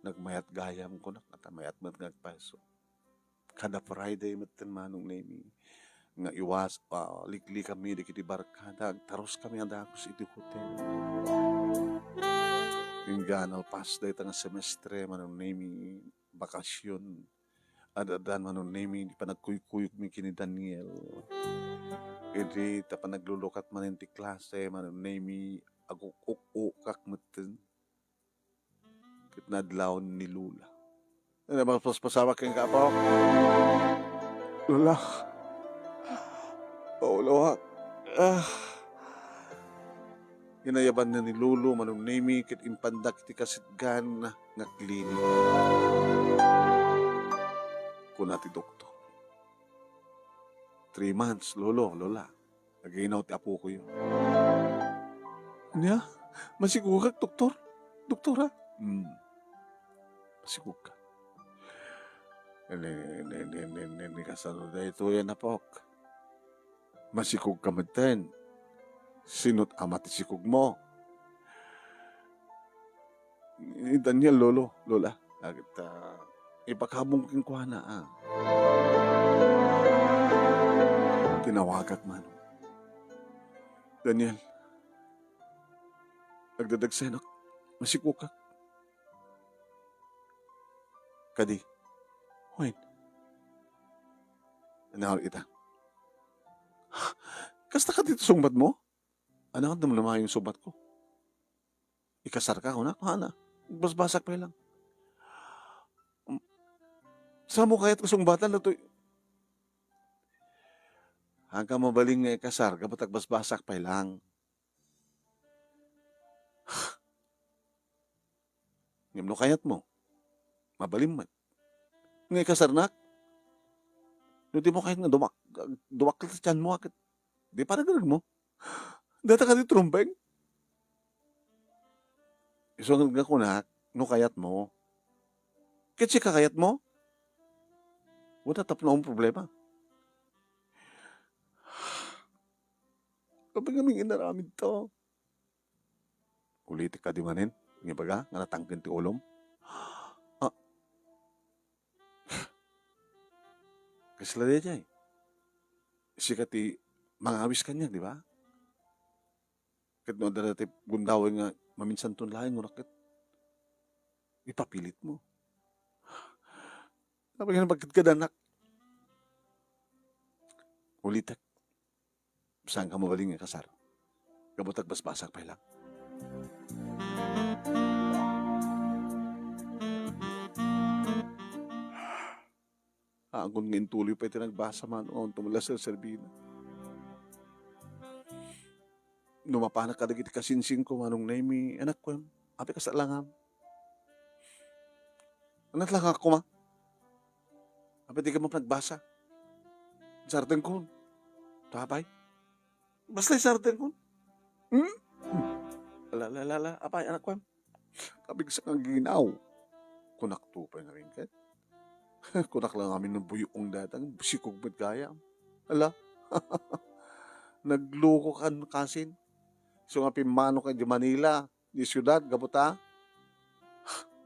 Nagmayat gayam, kunak, ta mayat met nga agpayso. Kada Friday metten, Manong Nemi, nga iwas-, ah, liklikami dagiti barkada, agtaruskami a dagus iti hotel. Inggan nalpas dayta nga semestre, Manong Nemi, bakasion. Ad-addan, Manong Nemi, ti panagkuykuyogmi ken ni Daniel. Idi ta panaglulukat manen ti klase, Manong Nemi, aguk-ukukak metten. Ket naadlaw ni Lola. Ano, mapaspasamak kenka, apo? Lola. Maulawak. Ah. Inayabanna ni Lolo, Manong Nemi, ket impandak iti kasetgan nga klinik. Kuna ti doktor, "Three months, Lolo, Lola. Aginaw ti apokoyo." Ania? Masikogak, doktor? Doktor, a? Hmm. Masikogka. Ni, ni, ni, ni, ni, ni kasano daytoy, apok? Masikogka metten. Sino't ama ti sikogmo? Ni Daniel, Lolo, Lola. Agit, ah, ipakabong kenkuana, a. Tinawagak, Manong. Daniel, agdadagsenak. Masikogak. Kadi, wen? Ania ita? Kasta kadi ti sungbatmo? Ania ket namnama nga sungbatko? Ikasarka, kunak, ania? Basbasak pay lang. Mm, saan mo kayat nga sungbatan daytoy? Haanka mabalin nga ikasar, gapu ta agbasbasak pay lang. Ngem no kayatmo, mabalin met nga ikasarnak. No di mo kayat nga dumak-, dumakkel ti tianmo, a ket di panagregmo. Dayta kadi trumbeng? Isu nga kunak, no kayatmo. Ket sika, kayatmo? Wala tapno ang problema. Apay ngamin inaramid to? Ulitek kadi manen, nga ibaga, nga natangken ti ulom? Ah. Isla daydiay. Sika ti mangawis kaniak, di ba? Ket no adda ti gundaway nga maminsanton laeng, nguna ket ipapilitmo. Apay nga nagkadkadanak? Ulitek, saanka mabalin nga ikasar. Gapu ta agbasbasak pay lang. Agon nga intuloy pay ti nagbasa, Manong, awan to met la serserbina. No mapanak kadagiti kasinsingko, Manong Nemy, anakko, apay kas alangam? Anat lang ako, ma? Apay di ka man nagbasa? Sartengkon. Apay? Basta sartengkon. Hmm? Hmm. Ala, ala, ala, ala. Apay, anakko, Kabigsa nga ginaw. Kunak to pay ngamin ket. Kunak lang amin no buyong dayta, sikog met gayam. Ala. Nagluko kan kasin. So nga pimmano ka di Manila, di siudad, gapu ta.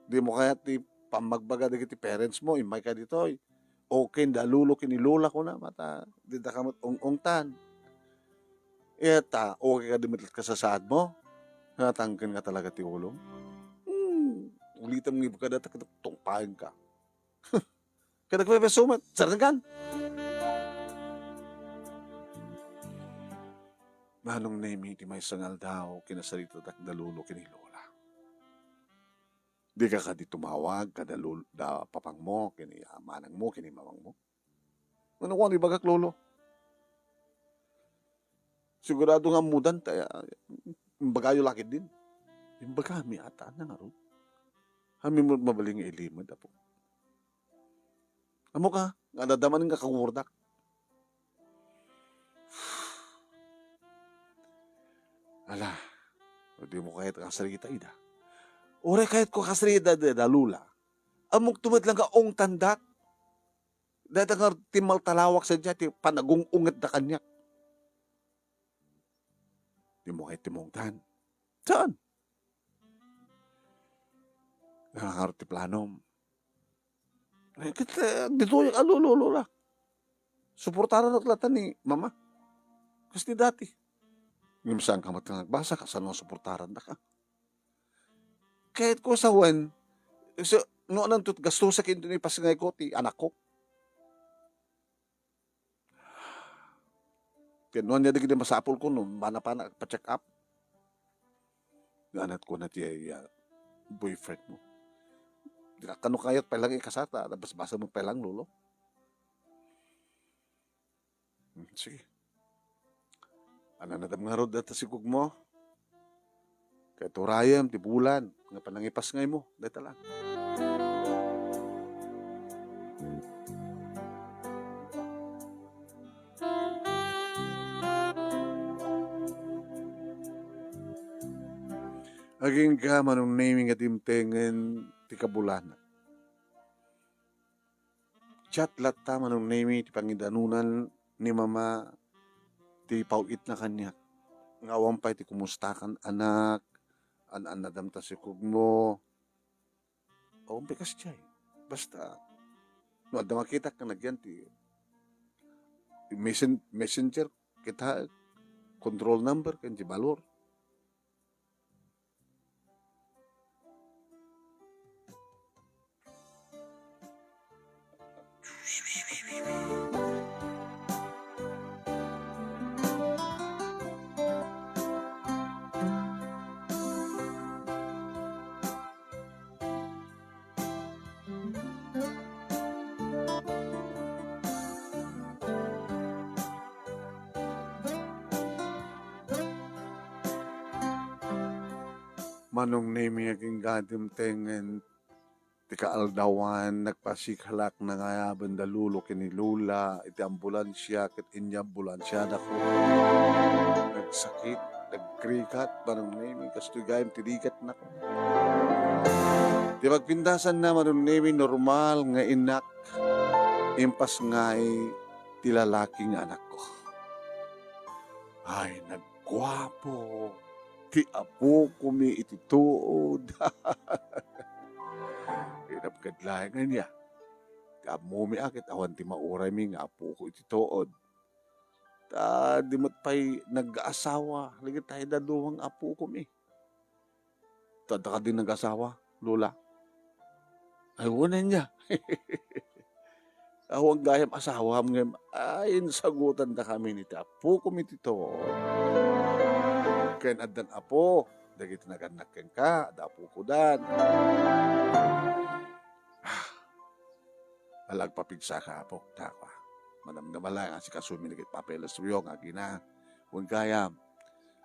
Di mo kayat ti pammagbaga dagiti parents mo, immay ka ditoy. Okay, da lolo ken ni lola ko na, mata, di da ka met ung-ungtan. Eta, okay ka di met kasasaad mo? Natangken nga talaga ti ulom? Hmm, ulitem nga ibagada ta tungpaen ka. Kada ka sumat, saranggan! Manong Nemy, ti maysa nga aldaw, kinasaritadak da lolo ken ni lola. Di ka kadi tumawag kada lol-, da papangmo, ken ni, ah, manangmo, ken ni mamangmo? Ano ko, ano ibagak, lolo? Sigurado nga ammodan ta, ah, imbagayo lakid din. Imbagami ata, ania ngarud? Amin met mabalin nga ilimed, apo. Ammok, nga adda manen nga kagurdak. Ala, di mo kayat kasarita ida. Uray kayat ko kasarita da, da lula. Ammok to met lang nga ungtandak. Dayta nga timmaltalawak sadiay ti panagung-ungetda kaniak. Di mo kayat ti maungtan. Saan? Nangarot ti planom. Eh, ket, eh, ditoy, alo, lo, lola. Suportaran latta ni mama. Kas ti dati. Ngem saan ka met nga nagbasa, kasano suportaran da ka? Ket ko sawen, so, no, ananto, gastusak into ni pasngay ko, ti anak ko. Ket no, ania dagiti masapul ko no, mana pa nagpa-check up? Nga anat ko na ti, ah, boyfriend mo. Di ka, kano kayat pay lang ikasar ta, basbasa mo pay lang, lolo. Hmm, sige. Ananadam ngarud dayta sikog mo. Ket urayem ti bulan nga panangipasngay mo, dayta lang. Agingga, Manong Nemy, nga dimtengen ti kabulanak. Chat latta, Manong Nemy, ti pangidanunan ni mama ti paw-itna kaniak. Nga awan pay ti kumustakan, anak, an-annadam ta sikog mo. Awan pay kasdiay. Basta, no adda makitak nga nagyan ti messen-, messenger, kita, control number, ken ti balor. Manong Nemy, agingga dimtengen ti kaaldawan, nagpasikalak nangayaben da lolo ken ni lola iti ambulansia ket inyambulansiadako. Nagsakit, nagrigat, Manong Nemy, kastoy gayam ti rigatnako. Ti pagpintasanna, Manong Nemy, normal nga innak, impasngay ti lalaki nga anakko. Ay, nagguapo ti apokomi iti tuod. Inapkad laeng ania ti Ammom a ket awan ti mauraymi nga apoko iti tuod. Ta di met pay nag-asawa dagiti dadduma nga apokomi. Ta adda kadi nag-asawa, Lola? Ay, wen ania. Awan gayam asawam ngem, ay, insagutandakami iti apokom iti tuod. Ken addan apo, dagiti nagannak kenka, adda apokodan. Ah, ala agpapigsaka, apok, ta kua. Manamnama la nga asikasomi dagiti papeles-yo nga agina. Wen gayam,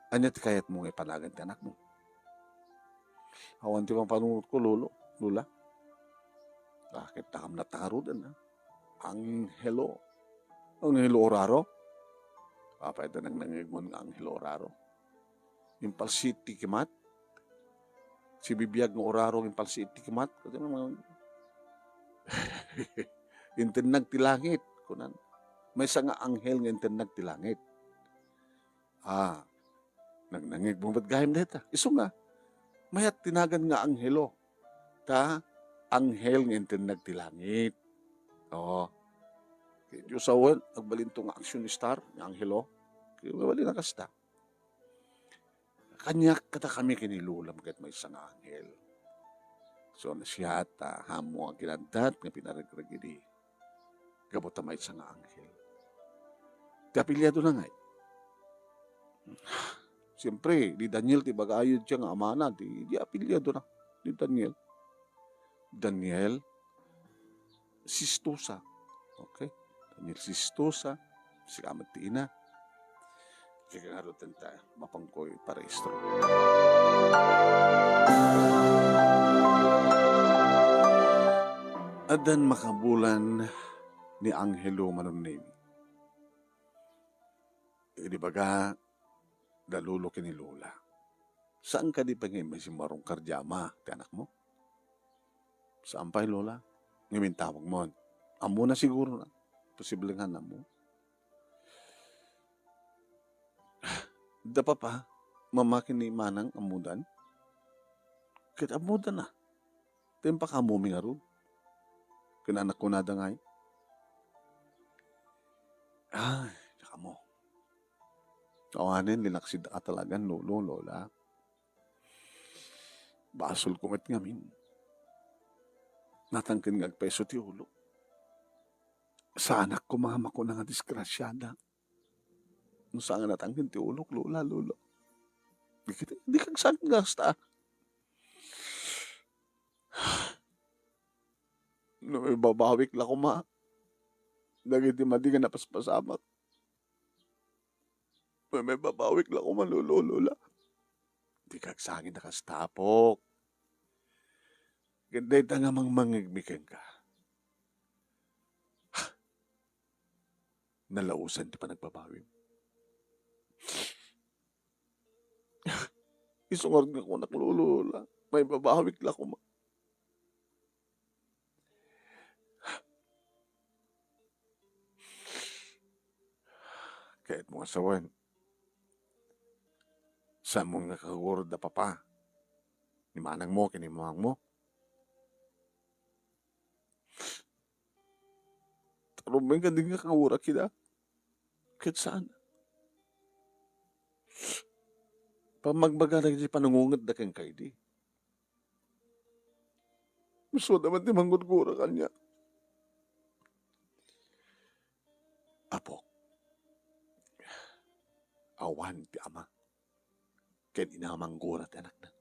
ania ti kayatmo nga ipanagan ti anakmo? Awan ti mapanunotko, Lolo, Lola. Ah, ket takam natarudan, ah. Angelo. Angelo Oraro? Apay ta nangnangegmon nga Angelo Oraro? Impalsiit ti kimat? Sibibiag nga Oraro nga impalsiit ti kimat? Ket ano man, intennag ti langit, kunan. Maysa nga anghel nga intennag ti langit. Ah, nangnangegmo met gayam dayta. Isu nga, mayat ti nagan nga anghelo. Ta, anghel nga intennag ti langit. Oo. Ket Diyos awan, agbalinto nga action star nga anghelo. Ket mabalin a kasta. Kaniak kadakami ken ni Lolam ket maysa nga anghel. So, siya ta, ammom a kinaddat nga pinaregreg idi. Gapu ta maysa nga anghel. Ti apelyidona ngay? Siempre, di Daniel ti ibagayo dita nga amana, di, di apelyidona. Di Daniel. Daniel Sistosa. Okay? Daniel Sistosa. Sika met ti ina. Sige nga ruten ta, mapanko iparehistro. Addan makabulan ni Angelo Manunning. Idi baga da lolo ken ni lola, saan kadi pay nga immay simmarungkar diay ama ti anakmo? Saan pay, lola. Ngem intawagmon. Ammona siguro na. Posible nga ammo. Da papa, mama ken ni manang ammodan? Ket ammoda na. Ta impakaammomi ngarud. Ken nagkunada ngay, "Ay, diak ammo. Awanen, linaksid a talagan, lolo, lola. Basol ko met ngamin. Natangken nga agpaiso ti ulo. Saanak koma nga makuna nga disgrasiada. No saan nga natangken ti ulok, lola, lolo. Di, di kagsakin nga kasta. No mababawik la koma dagiti madi nga napaspasamak. No mababawik la koma, lolo, lola. Di kagsakin nga kasta, apok. Ket dayta nga mangmangngegmi kenka, nalaosan ti panagbabawim. Isu ngarud nga kunak, lolo, lola, mababawik la koma. Kayatmo nga sawen, saanmo nga kagurod da papa, ni manangmo ken ni mamangmo? Rumbeng kadi nga kagura kida? Ket saan. Pammagbaga dagiti panangungetda kenka idi. Isuda met ti manggurgura kaniak. Apok, awan ti ama ken ina a manggura ti anakna.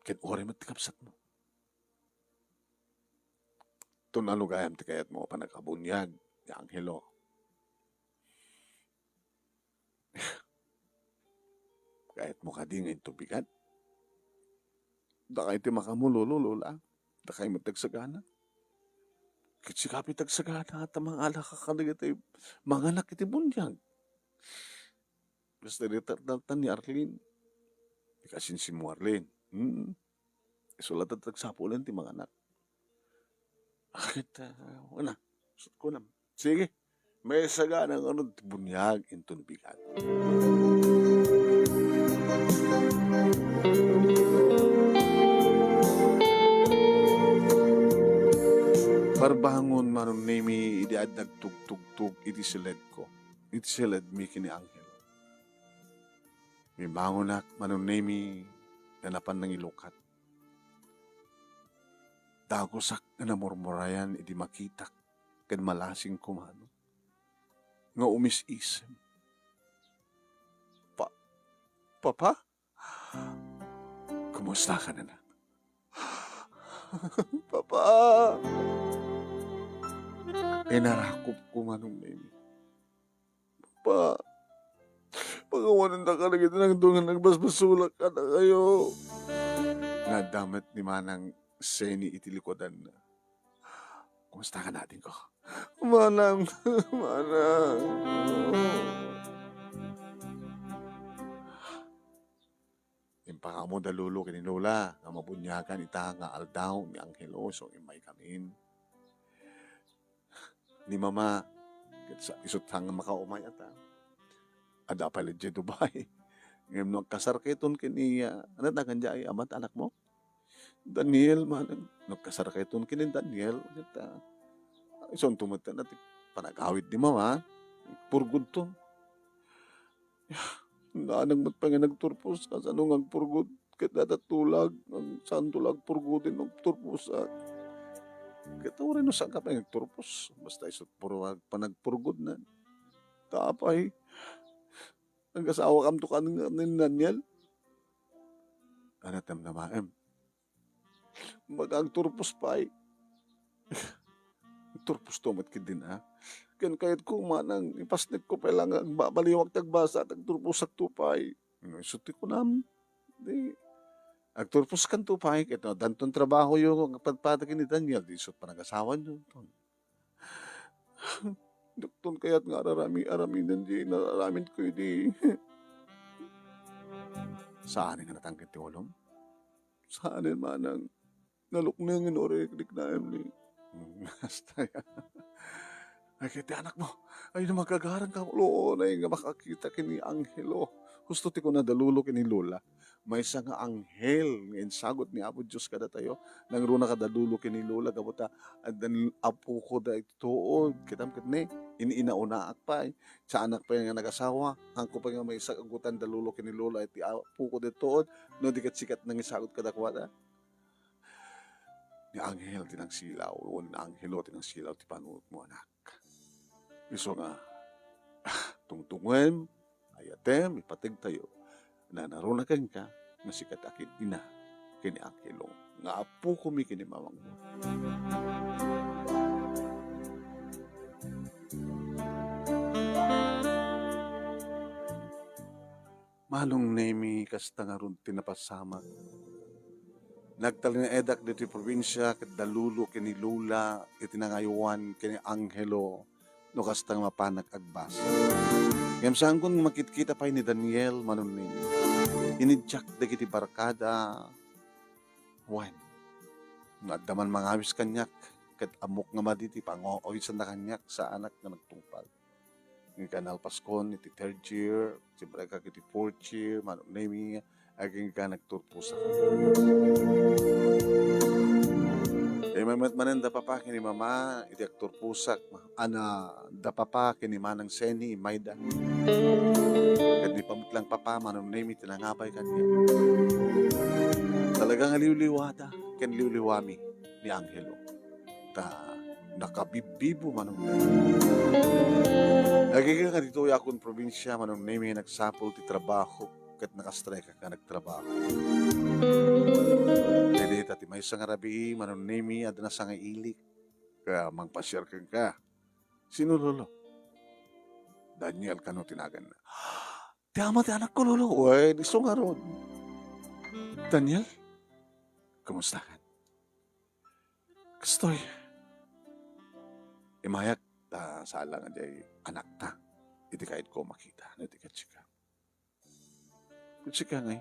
Ken uray met ti kabsatmo. Tuna no gayam ti kayatmo a panagkabuniag ni Angelo. Kayatmo kadi nga inton bigat? Dakay ti makaammo, lolo, lola. Dakay met ti agsagana. Ket sika pay ti agsagana ta mangalaka kadagiti manganak iti buniag. Kasta dayta ni Arlene. Ikasinsinmo, Arlene. Hmm. Isu latta ti agsapulen ti manganak. Ket, ah, wala. Kunam. Sige. Maisagana ngarud ti buniag inton bigat. Narbangon, Manong Nemi, idi adda agtugtugtog iti siledko, iti siledmi ken ni Angelo. Bimbangonak, Manong Nemi, nga napan nangilukat. Dagusak nga namurmurayan idi makitak ken malasing kumano nga umis-isem. Pa-, Papa? Kumusta ka, anak? Papa! Inarakop ko, Manong Nemi. Pa, pakawanendaka dagiti nangdo nga nagbasbasolak kadakayo. Nga adda met ni Manang Seni iti likudanna. Kumusta ka, adingko? Manang, Manang. Impakaammo da Lolo ken ni Lola nga mabuniagan ita nga aldaw ni Angelo isu nga immaykamin. Ni Mama, ket sa-, isu ta nga makaumay ata. Adda pay la idiay Dubai. Ngem no agkasarkayon ken ni, ah, ano tawag diay amat anakmo? Daniel, Manang. No agkasarkayon ken ni Daniel, ket, ah, isunto met ti panagawid ni Mama, purgodton. Naanang met pay nga nagturpos, kasano nga agpurgod? Ket dayta tulag, saan tulag purgoden no agturposak? Ket uray no saanka pay nga agturpos, basta isu't puro panagpurgodna. Ta apay, nagasawakamto kano ni Daniel? Ano ti namnamaem? Baga agturpos pay. Agturposto met ketdin, a? Ken kayatko, Manang, ipasnekko pay la nga agbabaliwak ti agbasa, agturposakto pay. No isu ti kunam, di, agturposkanto pay, ket no addanton trabahoyo nga agpadpada ken ni Daniel, di isu't panagasawayo. Diakton kayat nga ararami-, aramiden ti inararamidko idi. Saan nga natangken ti ulom? Saan, Manang. Naluknengen uray riknaan ni. Hmm, hasta ya. Ay, ket ti anakmo. Ay, no magagarang ka, ulonay nga makakita ken ni Angelo. Husto ti kuna da Lolo ken ni Lola. Maysa nga anghel nga insagut ni Apo Dios kadatayo. Nangruna kada Lolo ken ni Lola, gapu ta addan apoko da iti tuod. Kitam ket ni, in-inaunaak pay. Saanak pay nga nagasawa. Hanko pay nga maysa kagutan da Lolo ken ni Lola iti apoko da tuod. No di ket sika ti nangisagut kadakuada. Ni Angelo ti nangsilaw, wen ni Angelo ti nangsilaw ti panunotmo, anak. Isu nga, tungtungem, ayatem, ipategtayo, nanaruna kenka, nga sika ti akin-ina, ken ni Angelo, nga apokomi ken ni mamangmo. Manong Nemi, kasta ngarud ti napasamak. Nagtalinaedak ditoy probinsia ket da Lolo ken ni Lola iti nangaywan ken ni Angelo no kasta nga mapanak agbasa. Ngem saanko nga makitkita pay ni Daniel, Manong Nemi. Iniddiak dagiti barkada, wen, no adda man mangawis kaniak, ket ammok nga madi ti pangawisanna kaniak, saanak nga nagtungpal. Agingga nalpaskon iti third year, simmrekak iti fourth year, Manong Nemi, agingga nagturposak. Immay met manen da Papa ken ni Mama iti agturposak, ana, da Papa ken ni Manang Seni, immayda. Ket ni pametlang Papa, Manong Nemi, ti nangabay kaniak. Talaga nga liwliwada ken liwliwami ni Angelo. Ta nakabibbibo, Manong Nemi. Agingga nga ditoy akon probinsia, Manong Nemi, nagsapul ti trabaho ket nakastreka nga nagtrabaho. Ket dita ti maysa nga rabii, Manong Nemi, adda nasangailik. Kaya mangpasiar kenka. Sino, Lolo? Daniel kano ti naganna. Ti ama ti anakko, Lolo. Wen, isu ngarud. Daniel, kumusta kan? Kastoy, immayak ta saan la nga diay anakta iti kayatko makita no di ket sika. Ket sika ngay,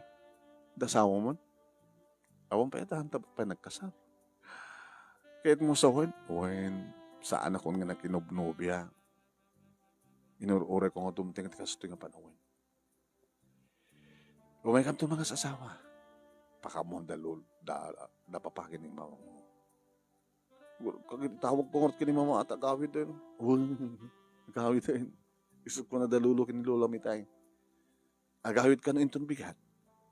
adda asawam? Awan pay ata, anta pay nagkasar. Kayatmo sawen? Wen, saanakon nga nakinobnobia. Inur-urayko nga dumteng iti kastoy nga panawen. Umaykanto mangas-asawa. Pakaammoan da Lol-, da, da Papa ken ni Mama mo. Kagid itawag ko ngarud ken ni mama ta agawiden. Wen, agawiden. Isut' ko na da lolo ken ni lola mi tay. Agawid kano inton bigat.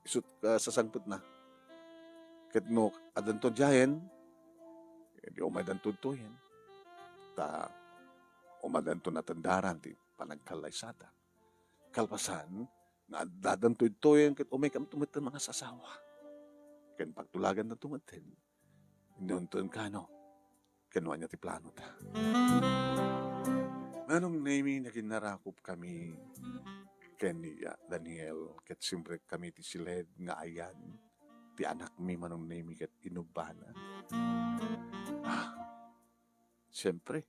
Isut' ka sasangpetna. Ket no addanto diayen, eh, di umaydanto ditoyen. Ta umaydanto natendaran ti panagkallaysada. Kalpasan, nga addadanto ditoyen ket umaykamto metten mangasasawa. Ken pagtulagandanto metten, inunton kano, ken ania ti planota. Manong Nemi, naginnarakop kami ken ni Daniel, ket simrek kami ti siled nga ayan ti anakmi, Manong Nemi, ket inubbana. Ah, siempre,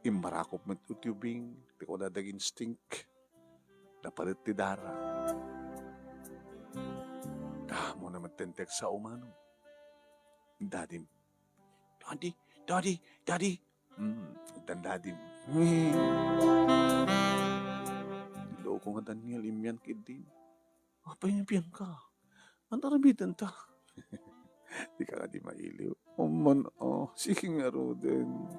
immarakop met ti ubing, ti kuna daging stink. Napalit ti dara. Damo naman tentek sa umano. Dadim. "Daddy, Daddy, Daddy." Hmm, tan dadim. Niloko nga Daniel, immian ket din. Apay nga pian ka? Anta aramiden ta? Di ka nga di mailiw. Amman, oh, sige nga ruden.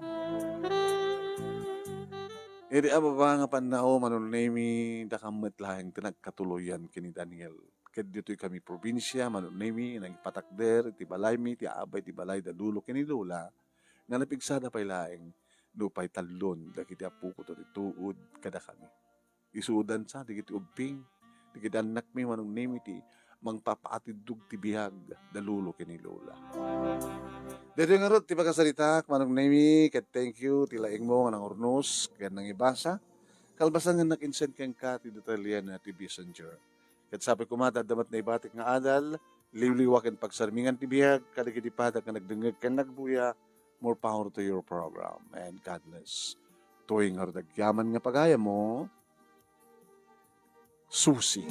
Iri a baba nga pannao, Manong Nemi, dakam met laeng ti nagkatuloyan ken ni Daniel. Ket ditoy kami probinsia, Manong Nemi, nangpatakder iti balaymi, ti abay ti balay da lolo ken ni lola, nga napigsada pay laeng, nupay tallon dagiti apoko ti tuod kadakami. Isudansa dagiti ubbing, dagiti annakmi, Manong Nemi, ti mangpapaatiddog ti biag da lolo ken ni lola. Daytoy ngarud ti pakasaritak, Manong Nemi, ket thank you ti laingmo nga nangurnos ken nangibasa. Kalpasan nga nag-insend kenka ti detalye na ti messenger. Ket sapay koma, adda met naibatik nga adal, liwliwa ken pagsarmingan ti biag kadagiti padak nga nagdengngeg ken nagbuya. More power to your program, and God bless. Toy ngarud agyaman nga pagayammo, Susi.